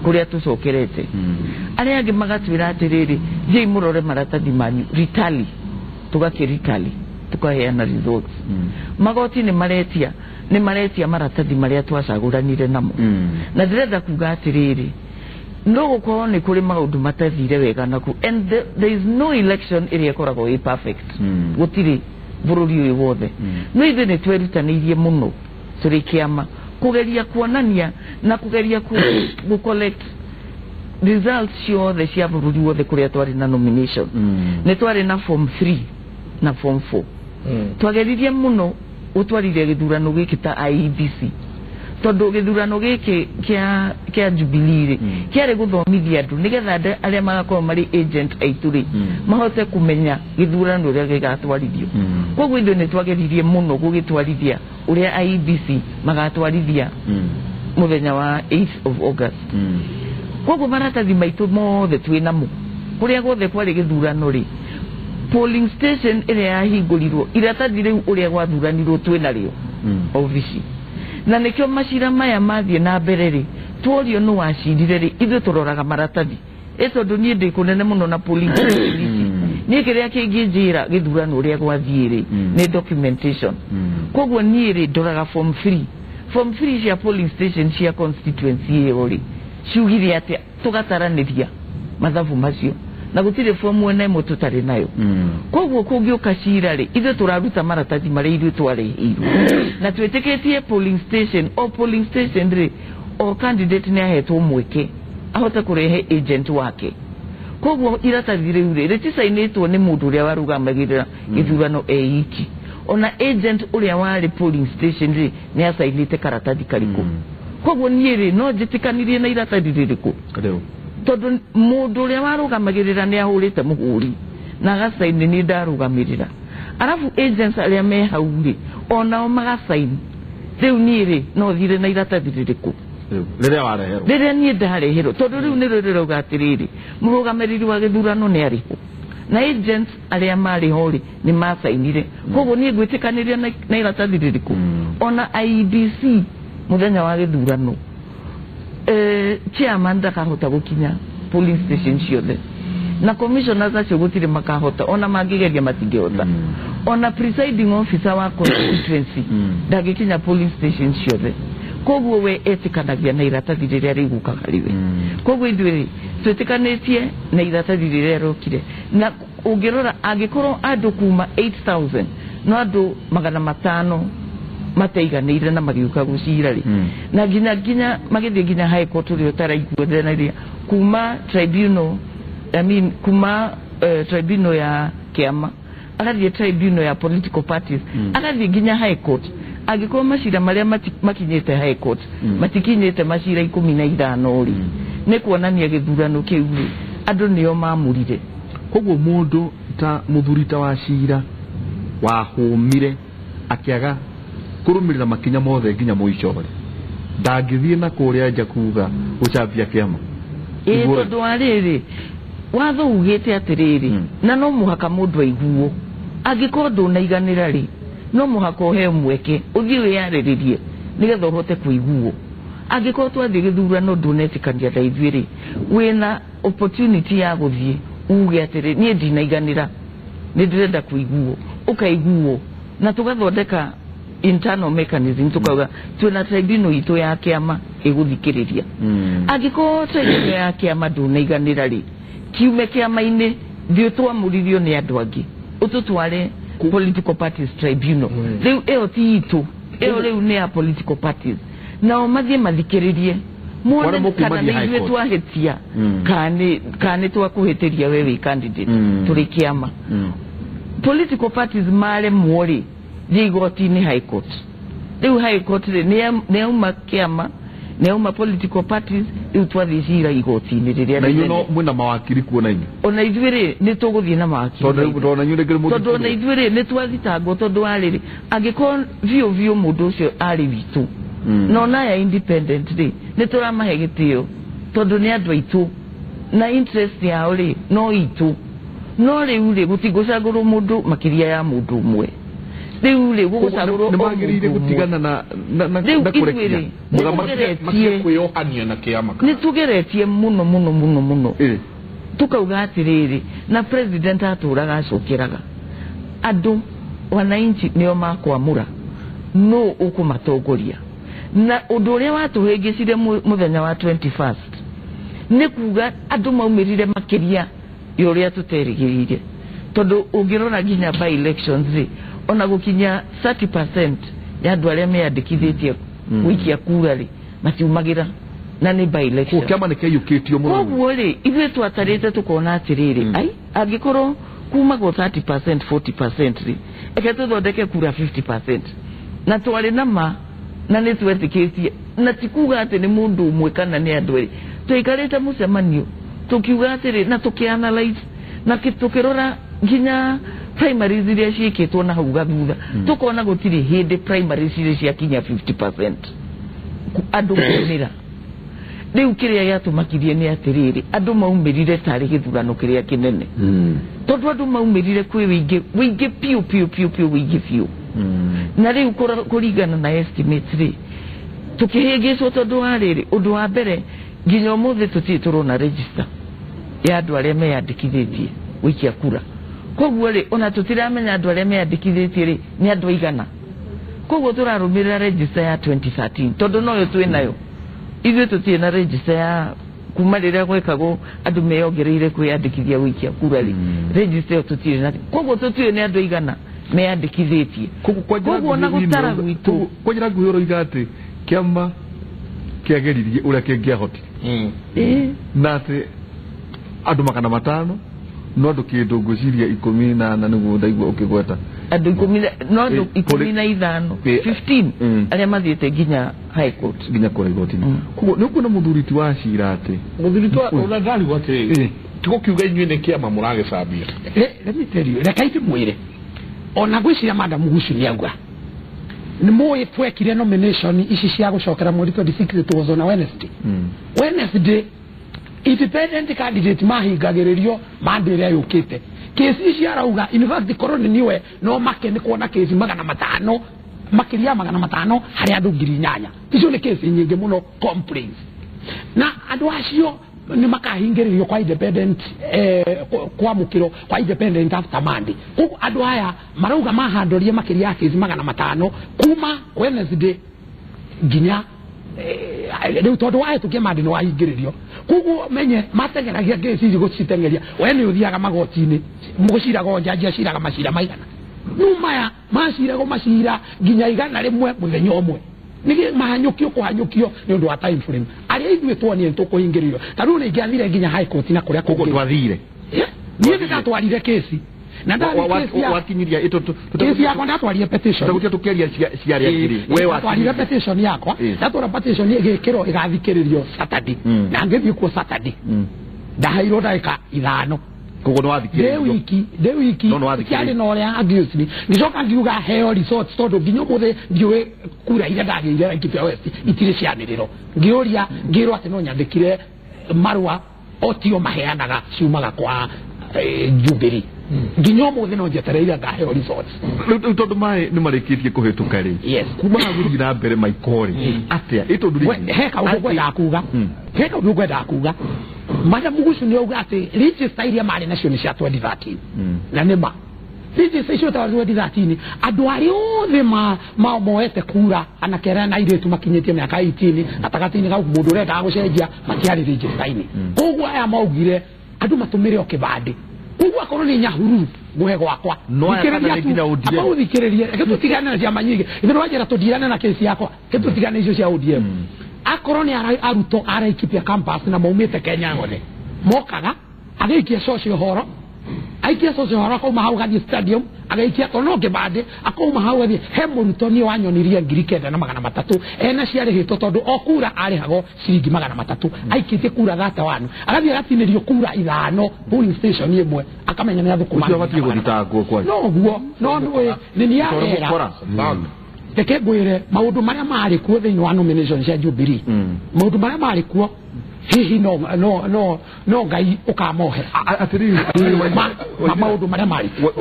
kũrĩa tũcokerete. Arĩa angĩ magatwĩra atĩrĩrĩ, thiĩi mũrore maratathi manyu, ritali, tũgakĩritali tukaheana results. Magoti nĩ maretia maratathi marĩa twacagũranire namo. Na ndĩrenda kuga atĩrĩrĩ, no gũkorwo nĩ kũrĩ maũndũ matathire wega naku, and there is no election ĩrĩa ĩkoragwo ĩ perfect, gũtirĩ bũrũri ũyũ wothe. No ithuĩ nĩ twerutanĩirie mũno tũrĩ kĩama kũgeria kuonania na kũgeria gũ collect results ciothe cia bũrũri wothe kũrĩa twarĩ na nomination. Nĩ twarĩ na form 3 na form 4. Twageririe mũno gũtwarithia gĩthurano gĩkĩ ta IEBC, tondũ gĩthurano gĩkĩ kĩa Jubilee rĩ, kĩarĩ gũthomithia andũ nĩgetha arĩa magakorwo marĩ agent aitũ rĩ, mahote kũmenya gĩthurano ũrĩa gĩgatwarithio. Koguo ithuĩ nĩ twageririe mũno gũgĩtwarithia ũrĩa IEBC magatwarithia mũthenya wa 8th of August. Koguo maratathi maitũ mothe twĩ namo kũrĩa guothe kwarĩ gĩthurano rĩ, polling station ĩrĩa yahingũrirwo iratathi rĩu ũrĩa gwathuranirwo twĩ narĩo obici. Na nĩkĩo macira maya mathiĩ na mbere rĩ, tuorio nĩ wacirire rĩ, ithuĩ tũroraga maratathi. Ĩ tondũ niĩ ndĩ kũnene mũno na polling station ici, niĩ kĩrĩa kĩngĩnjĩra gĩthurano ũrĩa gwathiĩ rĩ, nĩ documentation. Koguo niĩ rĩ, ndoraga form 3. Form 3 cia polling station cia constituency ĩyo rĩ, ciugire atĩa, tũgataranĩria mathabu macio, na gũtirĩ form 1 ĩmwe tũtarĩ nayo. Koguo kũngĩũka cira rĩ, ithuĩ tũraruta maratathi marĩa ithuĩ twarĩhĩirwo, na twĩtĩkĩtie polling station, o polling station rĩ, o candidate nĩ ahetwo mweke ahote kũrehe agent wake. Koguo iratathi rĩu rĩ, rĩticainĩtwo nĩ mũndũ ũrĩa warũgamagĩrĩra gĩthurano e iki. Ona agent ũrĩa warĩ polling station rĩ, nĩ acainĩte karatathi karĩkũ. Koguo niĩ rĩ, no njĩtĩkanirie na iratathi rĩrĩkũ, tondũ mũndũ ũrĩa warũgamagĩrĩra nĩ ahũrĩte mũhũri na agacaini nĩ ndarũgamĩrĩra, arabu agents arĩa me hau rĩ, onao magacaini. Rĩu niĩ rĩ, no thire na iratathi rĩrĩkũ rĩrĩa wareherwo, rĩrĩa niĩ ndareherwo, tondũ rĩu nĩrĩo rĩrauga atĩrĩrĩ, mũrũgamĩrĩri wa gĩthurano nĩ arĩho na agents arĩa marĩ ho rĩ, nĩ macainire. Koguo niĩ ngwĩtĩkanĩria na iratathi rĩrĩkũ. Ona IEBC mũthenya wa gĩthurano, chairman ndakahota gũkinya polling station ciothe. Na commissioners acio gũtirĩ makahota, ona mangĩgeria matingĩhota. Ona presiding officer wa constituency ndangĩkinya polling station ciothe. Koguo we etĩkanagia na iratathi rĩrĩa rĩgũkaga rĩwe. Koguo ithuĩ rĩ twĩtĩkanĩtie na iratathi rĩrĩa rĩokire. Na ũngĩrora angĩkorwo andũ kuma 8000 no andũ 500 mateiganĩire na magĩũka gũcira rĩ, na nginya magĩthiĩ nginya High Court ũrĩa ũtaraiguanĩria kuma tribunal, I mean kuma tribunal ya kĩama agathiĩ tribunal ya political parties, agathiĩ nginya High Court. Angĩkorwo macira marĩa makinyĩte High Court matikinyĩte macira 15 rĩ, nĩ kuonania gĩthurano kĩu rĩ andũ nĩo mamũrire. Koguo mũndũ ta mũthuri ta wa cira wahũmire akĩaga kũrũmĩrĩra makinya mothe nginya mũico rĩ, ndangĩthiĩ na kũrĩa nja kuga gũcambia kĩama. Ĩĩ, tondũ wa rĩrĩ watho ugĩte atĩrĩrĩ, na no mũhaka mũndũ aiguo. Angĩkorwo ndũnaiganĩra rĩ, no mũhaka ũheo mweke ũthiĩ wĩyarĩrĩrie nĩgetha ũhote kũiguo. Angĩkorwo twathiĩ gĩthurano ndũnetĩkania na ithuĩ rĩ, wĩna opportunity ya gũthiĩ uge atĩrĩ niĩ ndinaiganĩra, nĩ ndĩrenda kũiguo, ũkaiguo, na tũgathondeka internal mechanism, tukauga twĩna tribunal itũ ya kĩama ĩgũthikĩrĩria. Angĩkorwo tribunal ya kĩama ndũnaiganĩra rĩ, kiume kĩama-inĩ thiĩ twamũrithio nĩ andũ angĩ, ũtũtware political parties tribunal. Rĩu ĩyo ti itũ, ĩyo rĩu nĩ ya political parties, nao mathiĩ mathikĩrĩrie muone kana nĩ ithuĩ twahĩtia kana nĩ twakũhĩtĩria we wĩ candidate tũrĩ kĩama. Political parties maremwo rĩ, thiĩ igoti-inĩ High Court. Rĩu High Court rĩ nĩ yauma kĩama, nĩ yauma political parties, rĩu twathiĩ cira igoti-inĩ rĩrĩa na inyuĩ no mwĩna mawakiri kuo na inyuĩ. Ona ithuĩ rĩ nĩ tũgũthiĩ na mawakiri, tondũ ona inyuĩ rĩngĩ nĩ tondũ ona ithuĩ rĩ nĩ twathitangwo, tondũ wa rĩrĩ angĩkorwo biũ biũ mũndũ ũcio arĩ witũ na ona aya independent rĩ, nĩ tũramahe gĩtĩo tondũ nĩ andũ aitũ na interest yao rĩ no itũ. No rĩu rĩ gũtigũcagũrwo mũndũ makĩria ya mũndũ ũmwe. Rĩu rĩ gũgũcagũrwo nĩ magĩrĩire gũtigana na kũrekia kwĩyohania na kĩama. Nĩ tũgeretie mũno mũno mũno mũno, tukauga atĩrĩrĩ, na president atũraga acokeraga andũ wananchi nĩo makwamũra no ũkũmatongoria. Na ũndũ ũrĩa watũhĩngĩcire mũthenya wa 21st nĩ kuga andũ maumĩrire makĩria ya ũrĩa tũterĩgĩrĩire, tondũ ũngĩrora nginya by elections rĩ, ona gũkinya 30% ya andũ arĩa meyandĩkithĩtie gũikia kura rĩ matiumagĩra, na nĩ by election. Kĩama nĩ kĩaiyũkĩtio mũno. Koguo rĩ ithuĩ twatarĩte tũkona atĩrĩrĩ, ai angĩkorwo kumagwo 30% 40% rĩ, eke tũthondeke kura 50%, na twarĩ na ma na nĩ twetĩkĩtie, na ti kuga atĩ nĩ mũndũ ũmwe kana nĩ andũ erĩ. Twaikarĩte mũcemanio tũkiuga atĩrĩ, na tũkĩanalyze na tũkĩrora nginya primaries iria ciĩkĩtwo na hau gathutha, tũkona gũtirĩ hĩndĩ primaries iria ciakinya 50% andũ maumĩra. Rĩu kĩrĩa gĩatũmakirie nĩ atĩrĩrĩ, andũ maumĩrire tarĩ gĩthurano kĩrĩa kĩnene, tondũ andũ maumĩrire kwĩ wĩingĩ wĩingĩ biũ biũ biũ biũ wĩingĩ biũ. Na rĩu kũringana na estimates rĩ, tũkĩhĩngĩcwo tondũ wa rĩrĩ, ũndũ wa mbere nginya ũmũthĩ tũtirĩ tũrona register ya andũ arĩa meyandĩkithĩtie gũikia kura. Koguo rĩ ona tũtiramenya andũ arĩa meyandĩkithĩtie rĩ nĩ andũ aigana. Koguo tũrarũmĩrĩra register ya 2013 tondũ noyo twĩ nayo. Ithuĩ tũtirĩ na register ya kuma rĩrĩa gwekagwo andũ meyongereire kwĩyandĩkithia gũikia kura rĩ, register ĩyo tũtirĩ na. Koguo tũtiũĩ nĩ andũ aigana meyandĩkithĩtie. Koguo ona gũtara gwitũ kwa njĩra nguhĩ ũroiga atĩ kĩama kĩageririe ũrĩa kĩngĩahotire, na atĩ andũ 500 no andũ kĩndũ ngwĩciria 14 nĩguo ndaigua ũkĩgweta andũ 10 no andũ 15 15 arĩa mathiĩte nginya High Court nginya kũrĩa igoti-inĩ. Koguo nĩ ũkuona mũthuri ti wa cira atĩ mũthuri ti wa ndarigwo atĩrĩrĩ, tigũkiuga inyuĩ nĩ kĩama mũragĩcambia. Let me tell you, reke ndĩmwĩre ona ngwĩciria Madam Gucu nĩ auga nĩ mũĩ twekire nomination ici cia gũcokera mweri 26, it was on a Wednesday. Wednesday independent candidate mahingagĩrĩrio Monday ĩrĩa yũkĩte. Kesi ici arauga in fact korwo nĩ niwe no make nĩ kuona kesi 500 makĩria 500 harĩ andũ 8,000. Icio nĩ kesi nyingĩ mũno complaints, na andũ acio nĩ makahingĩrĩrio kwa independent kwamũkĩrwo kwa independent after Monday. Koguo andũ aya marauga mahandorie makĩria ya kesi 500 kuma Wednesday nginya rĩu tondũ wahĩtũkia Monday nĩ wahingĩrĩrio. Koguo menye mateng'eragia kesi ici gũciteng'eria. We nĩ ũthiaga magoti-inĩ mũcirago njanji aciraga macira maigana numaya macirago macira nginya 100 mũthenya ũmwe nige mahanyũkio kũhanyũkio nĩ ũndũ wa time frame arĩa ithuĩ tuonire tũkũhingĩrĩrio. Ta rĩu nĩ ingĩathire nginya high court na kũrĩa kũguo twathire niĩ nĩndatwarire kesi na wakinyiria kesi yakwa ndatwarire petition tũgũtia tũkĩaria cia arĩa angĩ we watwarire petition yakwa ndatwara petition ĩgĩkĩrwo ĩgathikĩrĩrio Saturday na ngĩthiĩ kuo Saturday ndaheirwo ndagĩka 5 koguo nĩ wathikĩrĩrio ndĩ wiki kĩarĩ na ũrĩa angiucini ngĩcoka ngiuga heo results tondũ nginya ũmũthĩ ndiũĩ kura iria ndagĩire Laikipia West itirĩ cianĩrĩro. Ngĩũria ngĩrwo atĩ no nyandĩkire marũa o tio maheanaga ciumaga kwa Jubilee. Nginya ũmũthĩ no njetereire ngaheo results. Rĩu tondũ maĩ nĩ marĩkĩtie kũhĩtũka rĩ kuma hau gũthiĩ na mbere maiko rĩ atĩa ĩ tondũ rĩ he kaũndũ ngwendaga kuga he kaũndũ ngwendaga kuga Madam Mugusu nĩ auga atĩ register iria marĩ nacio nĩ cia 2013 na nĩ ma register icio ta 2013 andũ arĩa othe moete kura anake arĩa na airĩtu makinyĩtie mĩaka 18 gatagatĩ-inĩ kau mũndũ ũrendaga gũcenjia matiarĩ register-inĩ. Koguo aya maugire andũ matũmĩre o kĩbandĩ. Koguo akorwo nĩ Nyahururu ngũhe gwakwa thikĩrĩrie reke tũtigane na ciama nyingĩ ithuĩ nĩwanjĩra tũndirane na kesi yakwa reke tũtigane icio cia ODM. Akorwo nĩ arutwo a Laikipia campus na maumĩte Kenya yothe mokaga agĩikia coci ũhoro aikia coci ũhoro akauma hau gathiĩ stadium agĩikia tondũ no kĩbandĩ akauma hau gathiĩ he mũrutwo niĩ wanyonirie 9,300 ena ciarĩhĩtwo tondũ o kura arĩhagwo ciringi 300 aikĩtie kura 31 agathiĩ agatinĩrio kura 5 polling station ĩmwe akamenya nĩ athũkũma. Ũcio abatiĩ gũthitangwo kwanja. Noguo no nĩ nĩ arera reke ngwĩre maũndũ marĩa marĩ kuo thĩinĩ wa nomination cia Jubilee maũndũ marĩa marĩ kuo hihi no Ngai ũkamohera atĩrĩrĩ maũndũ marĩa marĩ kuo.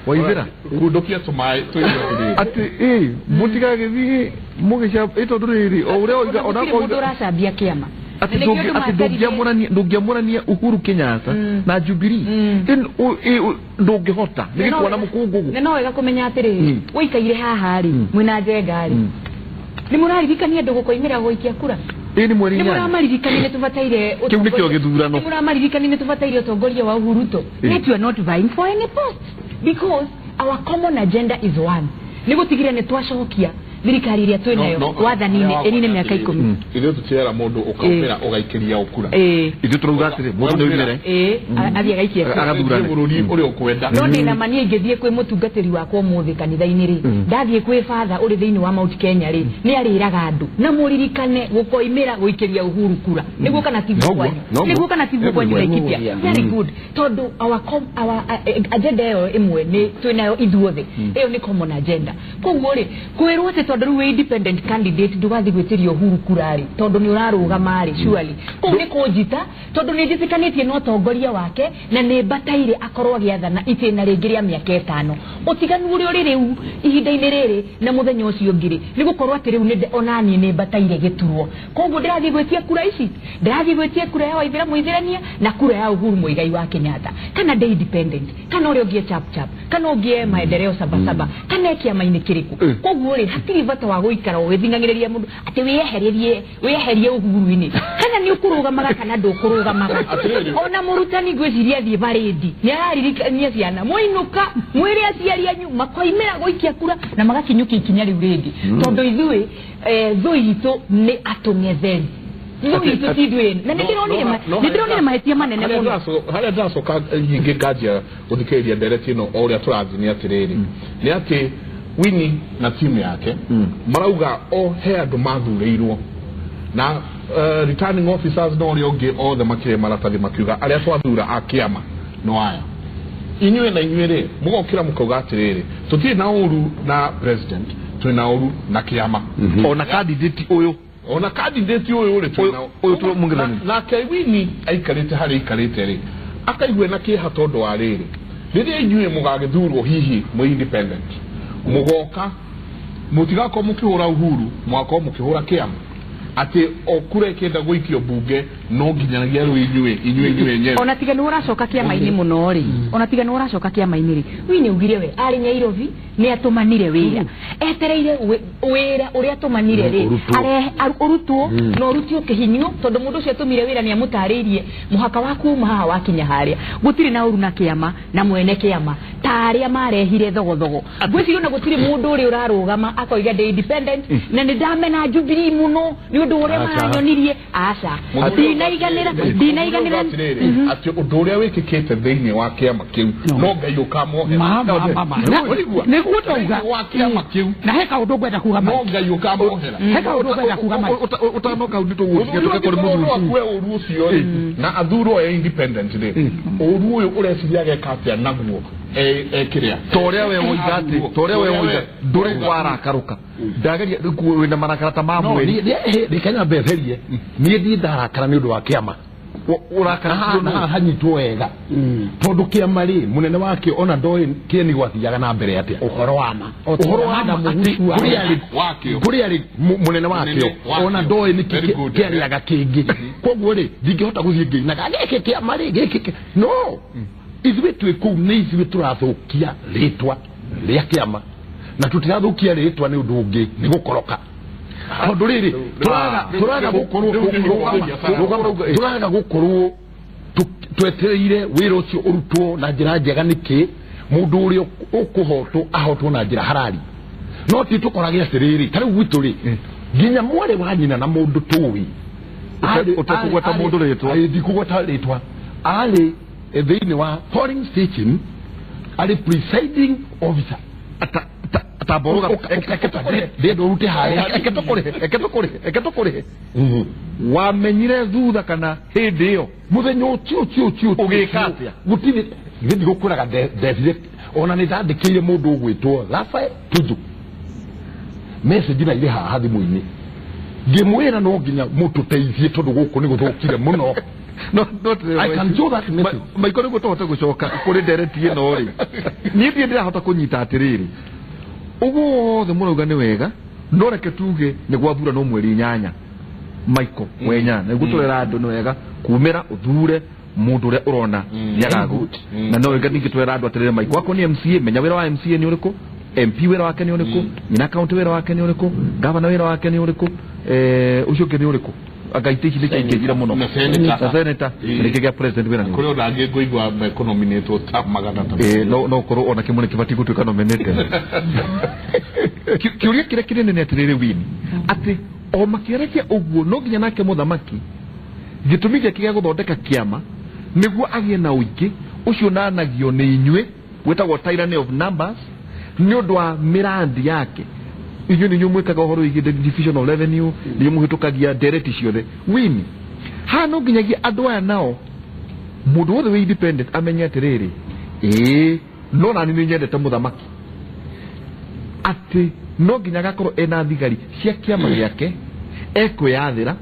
Waithĩra kundukia tũmaĩ tũigue atĩ ĩ mũtigagĩthiĩ mũgĩca ĩ tondũ rĩrĩ o ũrĩa oiga ona mũndũ ũracambia kĩama atĩ ndũngĩamũrania Uhuru Kenyatta na Jubilee ndũngĩhota nĩ gĩkuona mũkũngũgũ. Nĩ no wega kũmenya atĩrĩrĩ ũikaire haha rĩ mwĩna Njenga rĩ nĩ mũraririkania andũ gũkoimĩra gũikia kura ĩ nĩ mweri nĩ mũramaririkania nĩ tũbataire kĩu nĩkĩo gĩthurano nĩ mũramaririkania nĩ tũbataire ũtongoria wa Uhuru Ruto. Yet you are not vying for any post because our common agenda is one. Nĩ gũtigĩrĩra nĩ twacokia thirikari iria twĩ nayo wathani-inĩ ĩnine mĩaka 10. Ithuĩ tũtiera mũndũ ũkaumĩra ũgaikĩria ũkura ithuĩ tũrauga atĩrĩ mũndũ nĩ oimĩre athiĩ agaikie agathurane bũrũri ũrĩa ũkwenda. No ndĩna ma niĩ ingĩthiĩ kwĩ mũtungatĩri wakwa ũmũthĩ kanitha-inĩ rĩ ndathiĩ kwĩ father ũrĩ thĩinĩ wa Mount Kenya rĩ nĩ arĩraga andũ na mũririkane gũkoimĩra gũikĩria Uhuru kura nĩguo kana tiguo kwanyu nĩguo kana tiguo kwanyu Laikipia. Very good tondũ our agenda ĩyo ĩmwe nĩ twĩ nayo ithuothe ĩyo nĩ common agenda. Koguo rĩ kwĩrwo atĩ tondũ rĩu wĩ independent candidate ndũgathiĩ gwĩtĩria Uhuru kura rĩ tondũ nĩ ũrarũgama rĩ surely kũu nĩ kũnjita tondũ nĩ njĩtĩkanĩtie na ũtongoria wake na nĩ mbataire akorwo agĩathana itĩna rĩngĩ rĩa mĩaka 5. Ũtiganu ũrĩa ũrĩ rĩu ihinda-inĩ rĩrĩ na mũthenya ũcio ũngĩ rĩ nĩ gũkorwo atĩ rĩu ona niĩ nĩ mbataire gĩturwo. Koguo ndĩrathiĩ gwĩtia kura ici ndĩrathiĩ gwĩtia kura ya Waithĩra Mũithĩrania na kura ya Uhuru Muigai wa Kenyatta kana ndĩ independent kana ũrĩa ũngĩ chap chap kana ũngĩ maendeleo sabasaba kana kĩama-inĩ kĩrĩkũ. Koguo rĩ hatirĩ bata wa gũikara ũgĩthing'ang'ĩrĩria mũndũ atĩ wĩyeherie Uhuru-inĩ kana nĩ ũkũrũgamaga kana ndũkũrũgamaga. Ona mũrutani ngwĩciria athiĩ barĩndi nĩ araririkania ciana mwainũka mwĩre aciari anyu makoimĩra gũikia kura na magakinyũkia ikinya rĩu rĩngĩ tondũ ithuĩ thũ itũ nĩ atũng'etheri thũ itũ ti ithuĩ na nĩ ndĩronire mahĩtia manene mũno. Harĩa ndacoka nyingĩ nganjia gũthikĩrĩria ndereti ĩno o ũrĩa tũrathiĩ nĩ atĩrĩrĩ nĩ atĩ Winnie na timu yake marauga o he andũ mathurĩirwo na returning officers no ũrĩa ũngĩ othe makĩrĩ maratathi makiuga arĩa twathura a kĩama no aya inyuĩ na inyuĩ rĩ mũgokĩra mũkauga atĩrĩrĩ tũtirĩ na ũru na president twĩ na ũru na kĩama ona candidate ũyũ ona candidate ũyũ rĩ twĩ na ũyũ tũmũng'ethanĩri nake Winnie aikarĩte harĩa aikarĩte rĩ akaigua na kĩeha tondũ wa rĩrĩ rĩrĩa inyuĩ mũgagĩthurwo hihi mwĩ independent mũgoka mũtigakorwo mũkĩhũra Uhuru mũgakorwo mũkĩhũra kĩama Atĩ o kura ĩkĩenda gũikio mbunge no nginyanagia rĩu inyuĩ inyuĩ enyewe. Ona tiga nĩ ũracoka kĩama-inĩ mũno rĩ, ona tiga nĩ ũracoka kĩama-inĩ rĩ, wi nĩ ugire we arĩ Nyairobi nĩ atũmanire wĩra, etereire wĩra ũrĩa atũmanire rĩ ũrutwo na ũrutwo kĩhinyio, tondũ mũndũ ũcio atũmire wĩra nĩ amũtarĩirie mũhaka wa kuma haha wakinya harĩa. Gũtirĩ na ũru na kĩama na mwene kĩama ta arĩa marehire thogothogo. Ngwĩciria ona gũtirĩ mũndũ ũrĩa ũrarũgama akoiga ndĩ independent na nĩ ndamena Jubilee mũno nĩ ũndũ ũrĩa maranyonirie. Aca, ndinaiganĩra atĩ ũndũ ũrĩa wĩkĩkĩte thĩinĩ wa kĩama kĩu no Ngai ũkamohera. Nĩguo ndauga wa kĩama kĩu na he kaũndũ ngwenda kuga no Ngai ũkamohera. He kaũndũ ngwenda kuga ũtanoka nĩ tũgũtiga tũke kũrĩ mũthuri akue ũru ũcio rĩ na athurwo e independent rĩ, ũru ũyũ ũreciria ageka atĩa naguo kĩrĩa ta ũrĩa we woiga atĩ ta ũrĩa we woiga ndũrĩ warakarũka ndageria wĩna marakara ta ma mweri. Reke nyambe therie niĩ ndirĩ ndarakara nĩ ũndũ wa kĩama ũrakara hanyitwo wega tondũ kĩama rĩ mũnene wakĩo ona ndoĩ kĩeni gwathiaga na mbere atĩa. Ũhoro wa ma kũrĩ arĩ mũnene wakĩo ona ndoĩ nĩkĩ kĩarĩaga kĩngĩ, koguo rĩ ndingĩhota gũthiĩ ngĩinaga gĩkĩ kĩama rĩ gĩkĩ no ithuĩ twĩ kũu nĩ ithuĩ tũrathũkia rĩtwa rĩa kĩama na tũtirathũkia rĩtwa nĩ ũndũ ũngĩ nĩ gũkoroka tondũ rĩrĩ tũraga gũkorwo twetereire wĩra ũcio ũrutwo na njĩra njega nĩkĩ mũndũ ũrĩa ũkũhotwo ahotwo na njĩra harari no ti tũkorage atĩrĩrĩ ta rĩu gwitũ rĩ nginya mwarĩ wa nyina na mũndũ tũĩ ũtekũgweta mũndũ rĩtwa ndikũgweta rĩtwa arĩ thĩinĩ wa polling station arĩ presiding officer ndũrute harĩa eke tũkũrĩhe wamenyire thutha kana hĩndĩ ĩyo mũthenya ũcio ũcio ũgĩka atĩa gũtirĩ githĩ ndigũkwĩraga ndethire ona nĩ ndandĩkĩire mũndũ ũgwĩtwo Rafael Tuju message na irĩ haha thimũ-inĩ ngĩmwĩra no nginya mũtũteithie tondũ gũkũ nĩ gũthũkire mũno. No, I can show that message. Maiko nĩguo tũhote gũcoka kũrĩ ndereti ĩno rĩ niĩ ndirĩ ndĩrahota kũnyita atĩrĩrĩ ũguo wothe mũrauga nĩ wega no reke tuge nĩ gwathura no mweri 8 Maiko wenya nĩguo tũrera andũ nĩ wega kumĩra ũthure mũndũ ũrĩa ũrona nĩagagũ na no wega ningĩ tũrera andũ atĩrĩrĩ Maiko wako nĩ MCA menya wĩra wa MCA nĩ ũrĩkũ MP wĩra wake nĩ ũrĩkũ nyina county wĩra wake nĩ ũrĩkũ gavana wĩra wake nĩ ũrĩkũ ũcio ũngĩ nĩ ũrĩkũ agaite ici nĩ kĩingĩhire mũno na senator nĩkĩ gĩa president wĩra kũrĩ ona angĩ ngũigua mekũnominĩtwo ta 300 no ũkorwo ona kĩmwe nĩ kĩbatiĩ gũtuĩka nominated. Kĩũria kĩrĩa kĩnene nĩ atĩrĩrĩ Winnie atĩ o makĩaragia ũguo no nginya nake mũthamaki gĩtũmi gĩake gĩa gũthondeka kĩama nĩguo agĩe na ũingĩ ũcio ũnanagio nĩ inyuĩ wĩtagwo tyranny of numbers nĩ ũndũ wa mĩrandi yake inyuĩ nĩ inyuĩ mwĩkaga ũhoro wĩgiĩ division of revenue nĩ inyuĩ mũhĩtũkagia ndereti ciothe Winnie haha no nginyagia andũ aya nao mũndũ wothe wĩ independent amenye atĩrĩrĩ ĩĩ no nani nĩ nyendete mũthamaki atĩ no nginya agakorwo ena thigari cia kĩama gĩake ekwĩyathĩra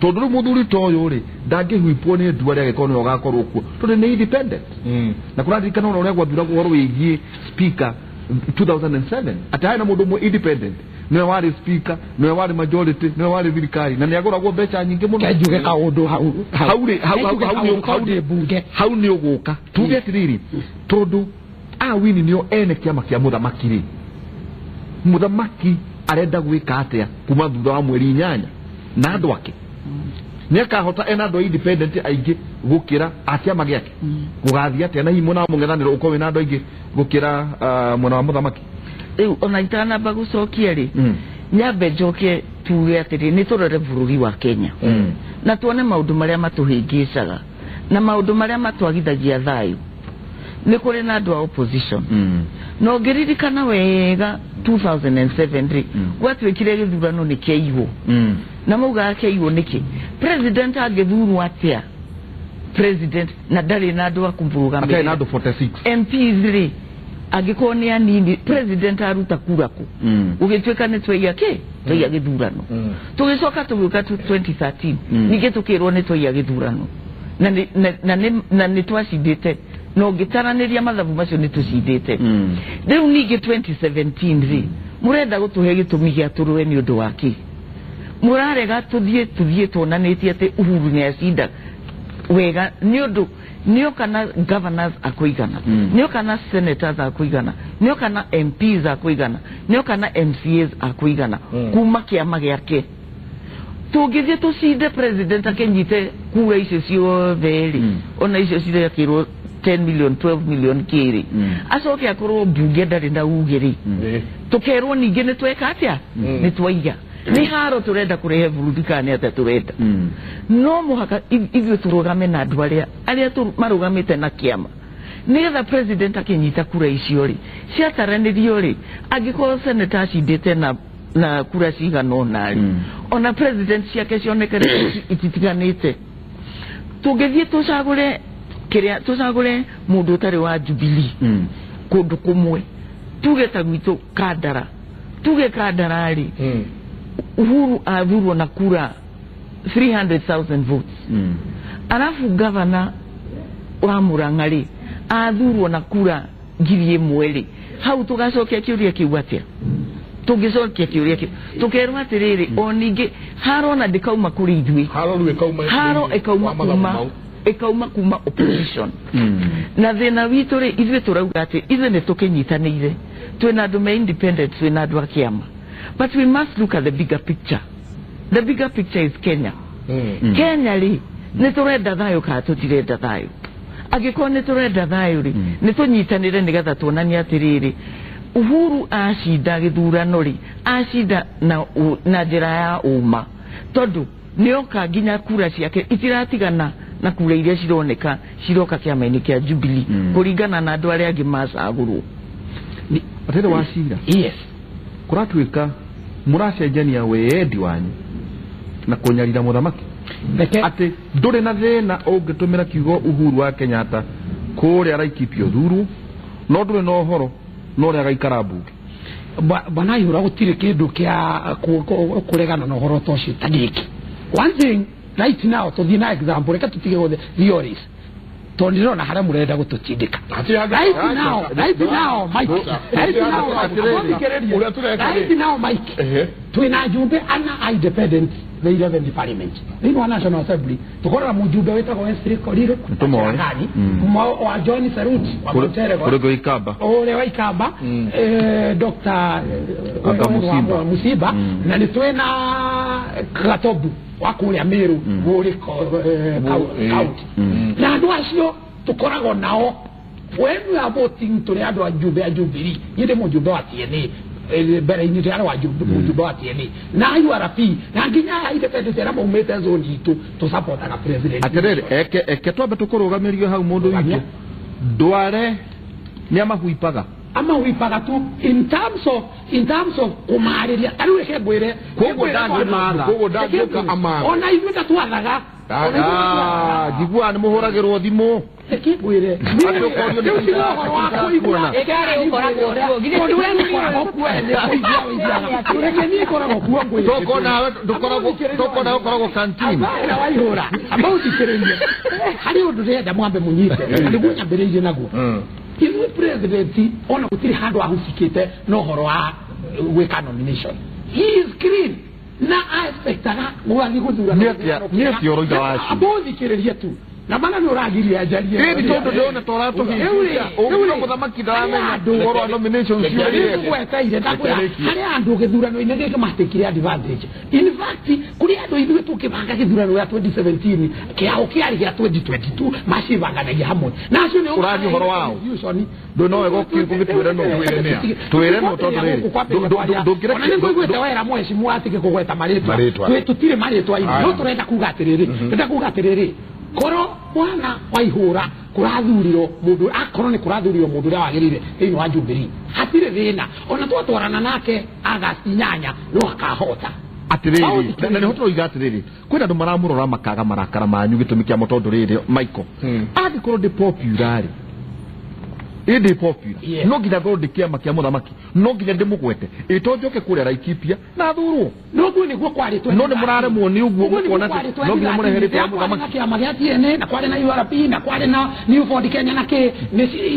tondũ rĩu mũthuri ta ũyũ rĩ ndangĩhuipwo nĩ ndua rĩa agĩkorwo nĩwe ũgakorwo kuo tondũ nĩ independent na kũraririkana ona ũrĩa gwathuragwo ũhoro wĩgiĩ speaker 2007 atĩ harĩ na mũndũ ũmwe independent nĩwe warĩ speaker nĩwe warĩ majority nĩwe warĩ thirikari na nĩagũragwo mbeca nyingĩ mũno. Njuge kaũndũ hau hau rĩ hau nĩ ũgũka tuge atĩrĩrĩ tondũ a Winnie nĩo ene kĩama kĩa mũthamaki rĩ mũthamaki arenda gwĩka atĩa kuma thutha wa mweri 8 na andũ ake nĩakahota ena andũ a independent aingĩ gũkĩra a kĩama gĩake gũgathiĩ atĩa na hihi mwena wa mũng'ethanĩro ũkorwo wĩna andũ aingĩ gũkĩra mwena wa mũthamaki. Rĩu ona itanamba gũcokia rĩ nyambe njoke tuge atĩrĩ nĩ tũrore bũrũri wa Kenya na tuone maũndũ marĩa matũhĩngĩcaga na maũndũ marĩa matwagithagia thayũ. Nĩ kũrĩ na andũ a opposition na ũngĩririkana wega 2007 rĩ gwatuĩkire gĩthurano nĩ kĩaiywo na maugaga kĩaiywo nĩkĩ president angĩthurwo atĩa president na ndarĩ na andũ a kũmũrũgamĩrĩra na andũ 46 MPs rĩ angĩkorwo nĩ anini president aruta kura kũ gũgĩtuĩka nĩ twaiya kĩ twaiya gĩthurano tũgĩcoka tũgĩũka 2013 ningĩ tũkĩrwo nĩ twaiya gĩthurano na nĩ twacindĩte na ũngĩtaranĩria mathabu macio nĩ tũcindĩte. Rĩu ningĩ 2017 rĩ mũrenda gũtũhe gĩtũmi gĩa tũrũe nĩ ũndũ wa kĩ? Mũrarega tũthiĩ tuonanĩtie atĩ Uhuru nĩ acinda wega nĩ ũndũ nĩoka na governors akũigana, nĩoka na senators akũigana, nĩoka na MPs akũigana, nĩoka na MCAs akũigana kuma kĩama gĩake. Tũngĩthiĩ tũcinde president akĩnyite kura icio ciothe rĩ, ona icio cirekĩrwo 10 million 12 million kĩrĩ, acoke akorwo mbunge ndarĩ na uge rĩ, tũkerwo ningĩ nĩ tweka atĩa, nĩ twaiga. Nĩ haro tũrenda kũrehe bũrũri kana nĩ atĩa tũrenda. No mũhaka ithuĩ tũrũgame na andũ arĩa marũgamĩte na kĩama, nĩgetha president akĩnyita kura icio rĩ, ciataranĩrio rĩ, angĩkorwo senator acindĩte na kura cigana ũna rĩ, ona president ciake cionekane ititiganĩte. Tũngĩthiĩ tũcagũre kĩrĩa, tũcagũre mũndũ ũtarĩ wa Jubilee kũndũ kũmwe, tuge ta gwitũ Kandara, tuge Kandara rĩ, Uhuru athurwo na kura 300,000 votes. Alafu governor wa Murang'a rĩ athurwo na kura 1,000 rĩ, hau tũgacokia kĩũria kĩu atĩa? Tũngĩcokia kĩũria kĩu tũkerwo atĩrĩrĩ, o ningĩ haro na ndĩkauma kũrĩ ithuĩ, haro ĩkauma kuma opposition. Na thĩna witũ rĩ, ithuĩ tũrauga atĩ ithuĩ nĩ tũkĩnyitanĩire, twĩna andũ me independent, twĩna andũ a kĩama. But we must look at the bigger picture. The bigger picture is Kenya. Kenya rĩ, nĩ tũrenda thayũ kana tũtirenda thayũ? Angĩkorwo nĩ tũrenda thayũ rĩ, nĩ tũnyitanĩre nĩgetha tuonanie atĩrĩrĩ, Uhuru acinda gĩthurano rĩ, acinda na njĩra ya ũma, tondũ nĩoka nginya kura ciake itiratigana na kura iria cironeka ciroka kĩama-inĩ kĩa Jubilee kũringana na andũ arĩa angĩ macagũrwo. Atĩrĩ wacira. Yes. Kũratuĩka mũracenjania wendi wanyu na kũnyarira mũthamaki, atĩ ndũrĩ na thĩna ũngĩtũmĩra kiugo Uhuru wa Kenyatta kũrĩa Laikipia ũthurwo, no ndũrĩ na ũhoro no ũrĩa agaikara mbunge. Bwana Ihura, gũtirĩ kĩndũ kĩa kũregana na ũhoro ta ũcio ta gĩkĩ. One thing right now, tũthiĩ na example, reke tũtige gũthiĩ theories, tondũ ndĩrona harĩa mũrenda gũtũtindĩka. Right now, Mike, twĩna njumbe ana independent the 11th parliament thĩinĩ wa National Assembly. Tũkorora mũjumbe wĩtagwo Wesley Koriro wa John Saruti wa Monterego ũrĩa wa Ikamba, Dr. Musiba, na nĩ twĩna Gatobu wa kũrĩa Meru Mũrĩ county. Na andũ acio tũkoragwo nao when we are voting, tũrĩ andũ a njumbe a Jubilee. Niĩ ndĩ mũjumbe wa TNA mbere-inĩ, ndĩarĩ wa mũjumbe wa TNA na URP, na nginya independent arĩa maumĩte zone itũ tũsupportaga president. Atĩrĩrĩ, eke twambe tũkũrũgamĩrio hau mũndũ witũ ndware nĩ amahuipaga amahuipaga tu in terms of kũmarĩria. Tarĩu reke ngwĩre, koguo ndangĩmatha, koguo ndangĩũka amatha, ona ithuĩ ta twathaga. Njiguaga nĩ mũhũragĩrwo thimũ. Reke ngwĩre, rĩu tiga ũhoro wa kũigua tondũ we nĩũkoragwo kuo, nĩ kũigua wĩiguaga. Reke niĩ ngoragwo kuo ngwĩre. Tũkona ũkoragwo canteen. Amba Waihũra, amba ũthikĩrĩrie. Harĩ ũndũ ndĩrenda mwambe mũnyite, na nĩguo nyambĩrĩirie naguo. Ithuĩ president ona gũtirĩ handũ ahucikĩte na ũhoro wa gwĩka nomination. He is clean. Na aexpectaga gũgathiĩ gũthurana. Nĩ atĩa ũroiga wacio? Amba ũthikĩrĩrie tu. Na maana nĩ ũragiria njarie. Ĩni tondũ ndĩrona ta ũratũhingĩria. Ũguo mũthamaki ndaramenya ũhoro wa nomination ciothe. Ngweteire ndakwĩra harĩ andũ gĩthurano-inĩ gĩkĩ matekire advantage. In fact, kũrĩ andũ ithuĩ tũkĩbanga gĩthurano gĩa 2017 kĩao kĩarĩ gĩa 2022 macibanganagia hamwe. Na acio nĩo ũraria ũhoro wao. Ndũ no wega ũgĩtwĩre nũ. Twĩre nũ tondũ rĩrĩ ndũngĩreke. Ona nĩ ngũiguĩte wera mheshimiwa atige kũgweta marĩtwa. Tũtirĩ marĩtwa-inĩ. No tũrenda kuga atĩrĩrĩ. Tũrenda kuga atĩrĩrĩ. Koro bwana Waihũra kũrathurirwo mũndũ, akorwo nĩ kũrathurirwo mũndũ ũrĩa wagĩrĩire thĩinĩ wa Jubilee, hatirĩ thĩna. Ona twatwarana nake August 8 no akahota. Atĩrĩrĩ, na nĩho tũroiga atĩrĩrĩ, kwĩna andũ maramũrora makaga marakara manyu gĩtũmi kĩamo tondũ rĩrĩ Michael, angĩkorwo ndĩ popular rĩ, Ĩndĩ popular no nginya ngorwo ndĩ kĩama kĩa mũthamaki, no nginya ndĩmũgwete, ĩto njoke kũrĩa Laikipia na thurwo. Noguo nĩguo kwarĩtwo. No nĩ mũraremwo nĩ ũguo mũkona atĩ no nginya mũrehe rĩtwa mũthamaki. Kĩama gĩa TNA na kwarĩ na URP na kwarĩ na New Ford Kenya na kĩ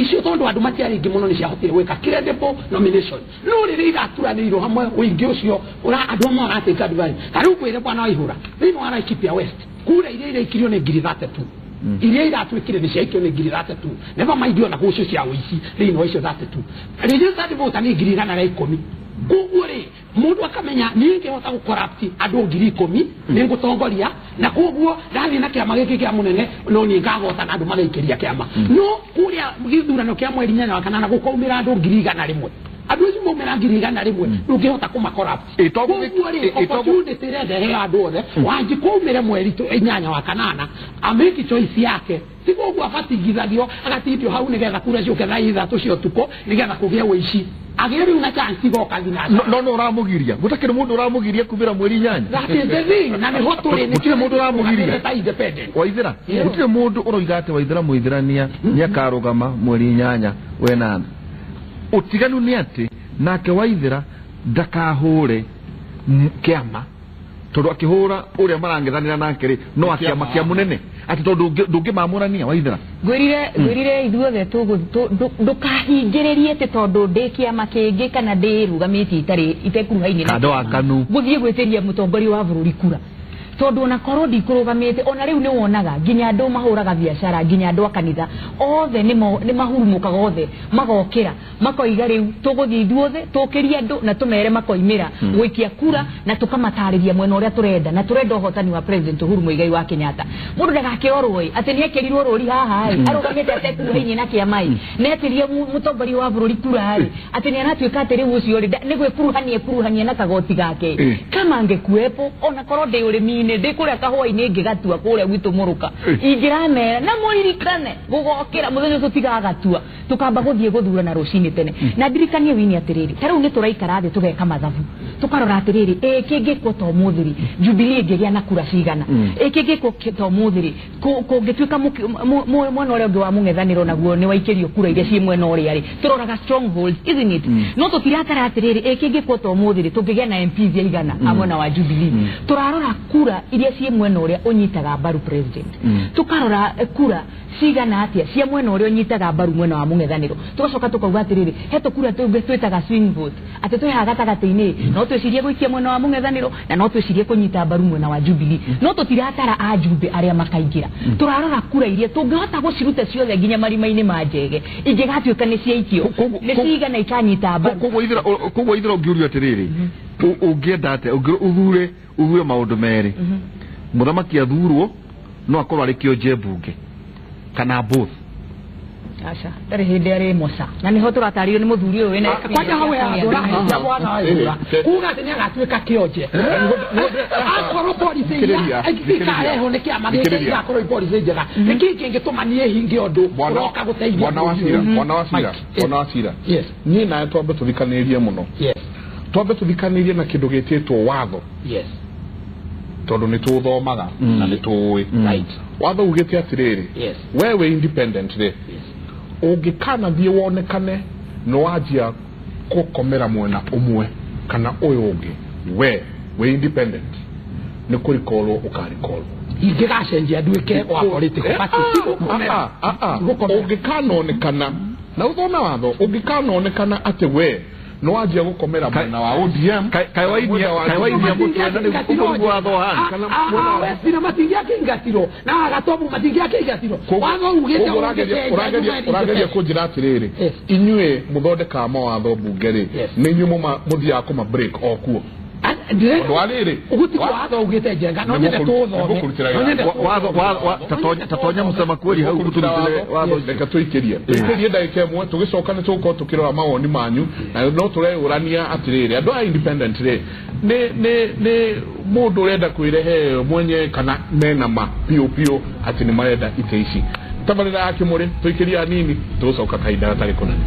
icio, tondũ andũ matiarĩ aingĩ mũno nĩ ciahotire gwĩka credible nomination. No rĩrĩa iraturanĩirwo hamwe ũingĩ ũcio andũ amwe maratake advantage. Ta rĩu ngwĩre bwana Waihũra, thĩinĩ wa Laikipia West kura iria iraikirio nĩ 32,000, iria iratuĩkire nĩ ciaikio nĩ 32,000. Never mind ona gũcio cia ũici thĩinĩ wa icio 32 registered voter nĩ 110,000. Koguo rĩ mũndũ akamenya niĩ ngĩhota gũ-corrupt andũ 10,000 nĩ ngũtongoria, na koguo ndathiĩ na kĩama gĩkĩ kĩa mũnene no niĩ ngahota na andũ magaikĩria kĩama. No kũrĩa gĩthurano kĩa mweri 8 wa kanana gũkaumĩra andũ 100,000, andũ acio maumĩra 100,000 ndũngĩhota kũma-corrupt. Koguo rĩ opportunity ĩrĩa andũ othe Wanjikũ aumĩre mweri 8 wa kanana amake choice yake, ti koguo abatigithagio agatindio hau nĩgetha kura ciũke thaa 3 cia ũtukũ nĩgetha kũgĩe ũici. Agĩe rĩu na chance goka thinacara. No no ũramũgiria, gũtakĩrĩ mũndũ ũramũgiria kumĩra mweri 8. That is the thing, na nĩho tũrĩ. Gũtirĩ mũndũ ũramũgiria. Waithĩra, gũtirĩ mũndũ ũroiga atĩ Waithĩra Mũithĩrania nĩakarũgama mweri 8 wenana. Ũtiganu nĩ atĩ nake Waithĩra ndakahũre kĩama, tondũ akĩhũra ũrĩa marang'ethanĩra nake rĩ no akĩama kĩa mũnene, atĩ tondũ ndũngĩmamũrania Waithĩra. Ngwĩrire ithuothe ndũkahingĩrĩrie atĩ tondũ ndĩ kĩama kĩngĩ kana ndĩrũgamĩtie itarĩ itekuruhaine na kando wa KANU gũthiĩ gwĩtĩria mũtongoria wa bũrũri kura, tondũ ona korwo ndikũrũgamĩte ona rĩu nĩ wonaga nginya andũ mahũraga biacara, nginya andũ a kanitha othe nĩ mahurumũkaga othe magokĩra makoiga rĩu tũgũthiĩ ithuothe tũkĩrie andũ na tũmere makoimĩra gũikia kura na tũkamatarĩria mwena ũrĩa tũrenda, na tũrenda ũhotani wa President Uhuru Muigai wa Kenyatta. Mũndũ ndagakĩorwo ĩ atĩ nĩekĩrirwo rũri haha ĩ arũgamĩte atekuruhainie na kĩama ĩ nĩetĩrie mũtongoria wa bũrũri kura ĩ atĩ nĩaratuĩka atĩ rĩu ũcio rĩ nĩ gwĩkuruhania ekuruhania na kagoti gake. Kama angekuwepo ona korwo ndĩ ũrĩmi-inĩ ndĩ kũrĩa kahũa-inĩ ngĩgatua kũrĩa gwitũ mũrũka ingĩramera na mũririkane gũgokĩra mũthenya ũcio tigagatua tũkamba gũthiĩ gũthurana rũcinĩ tene. Na ndirikanie wini atĩrĩrĩ, ta rĩu nĩ tũraikara thĩ tũgeka mathabu tũkarora atĩrĩrĩ, ĩ kĩngĩkwo ta ũmũthĩ rĩ Jubilee ĩngĩgĩa na kura cigana, ĩ kĩngĩkwo ta ũmũthĩ rĩ kũngĩtuĩka mwena ũrĩa ũngĩ wa mũng'ethanĩro naguo nĩ waikĩrio kura iria ciĩ mwena ũrĩa rĩ tũroraga strongholds, isn't it? No tũtiratara atĩrĩrĩ, ĩ kĩngĩkwo ta ũmũthĩ rĩ tũngĩgĩa na MPs aigana a mwena wa Jubilee. Tũrarora kura iria ciĩ mwena ũrĩa ũnyitaga mbaru president, tũkarora kura cigana atĩa cia mwena ũrĩa ũnyitaga mbaru mwena wa mũng'ethanĩro, tũgacoka tũkauga atĩrĩrĩ he tũkura tũngĩ twĩtaga swing vote, atĩ twĩ haha gatagatĩ-inĩ no twĩcirie gũikia mwena wa mũng'ethanĩro na no twĩcirie kũnyita mbaru mwena wa Jubilee. No tũtiratara ajumbe arĩa makaingĩra, tũrarora kura iria tũngĩhota gũciruta ciothe nginya marima-inĩ ma njege ingĩgatuĩka nĩ ciaikio nĩ cigana ikanyita mbaru. Koguo Waithĩra ũngĩũrio atĩrĩrĩ, ũngĩenda atĩa ũthure maũndũ merĩ, mũthamaki athurwo no akorwo arĩ kĩonje mbunge kana both? Aca ndarĩ hĩndĩ arĩ moca, na nĩho tũratarĩrio nĩ mũthuri ũyũ wĩna kwanja hau ya bwana Waihũra kuga atĩ nĩagatuĩka kĩonje akorwo policy iria ikarehwo nĩ kĩama gĩkĩ igakorwo i policy njega, nĩkĩ kĩngĩtũma niĩ hinge ũndũ ũroka gũteithia Bwana Wachira? Niĩ nawe twambe tũthikanĩrie mũno, twambe tũthikanĩrie na kĩndũ gĩtĩtwo watho, tondũ nĩ tũthomaga na nĩ tũĩ watho ugĩte atĩrĩrĩ, we wĩ independent rĩ ũngĩkanathiĩ wonekane nĩ wanjia gũkomera mwena ũmwe kana ũyũ ũngĩ, we wĩ independent nĩ kũrikorwo ũkarikorwo. Ingĩgacenjia nduĩke wa political party, ũngĩkanonekana na ũthome watho, ũngĩkanonekana atĩ we no wanjia gũkomera mwena wa ODM Kai wainia mũtwe na nĩ watho hana kana mwena wa matingĩakĩingatirwo na agatobu matingĩakĩingatirwo watho ugĩte ũrageria kũnjĩra atĩrĩrĩ, inyuĩ mũthondekaga mawatho mbunge rĩ nĩ inyuĩ mũthiaga kũma break o kuo. Ũguti watho ugĩte njenga no nyende tũũthome tatonya mũsema kweli hau tũrutĩre watho. Reke tũikĩrie ndagĩka ĩmwe tũgĩcoka nĩ tũgũkorwo tũkĩrora mawoni manyu na no tũreyũrania atĩrĩrĩ, andũ a independent rĩ nĩ mũndũ ũrenda kwĩrehe mwenye kana mena ma piũ piũ atĩ nĩ marenda itĩ ici. Tabarĩra ya Kĩmũrĩ tũikĩrie hanini tũgũcoka kahinda gatarĩ kũnene.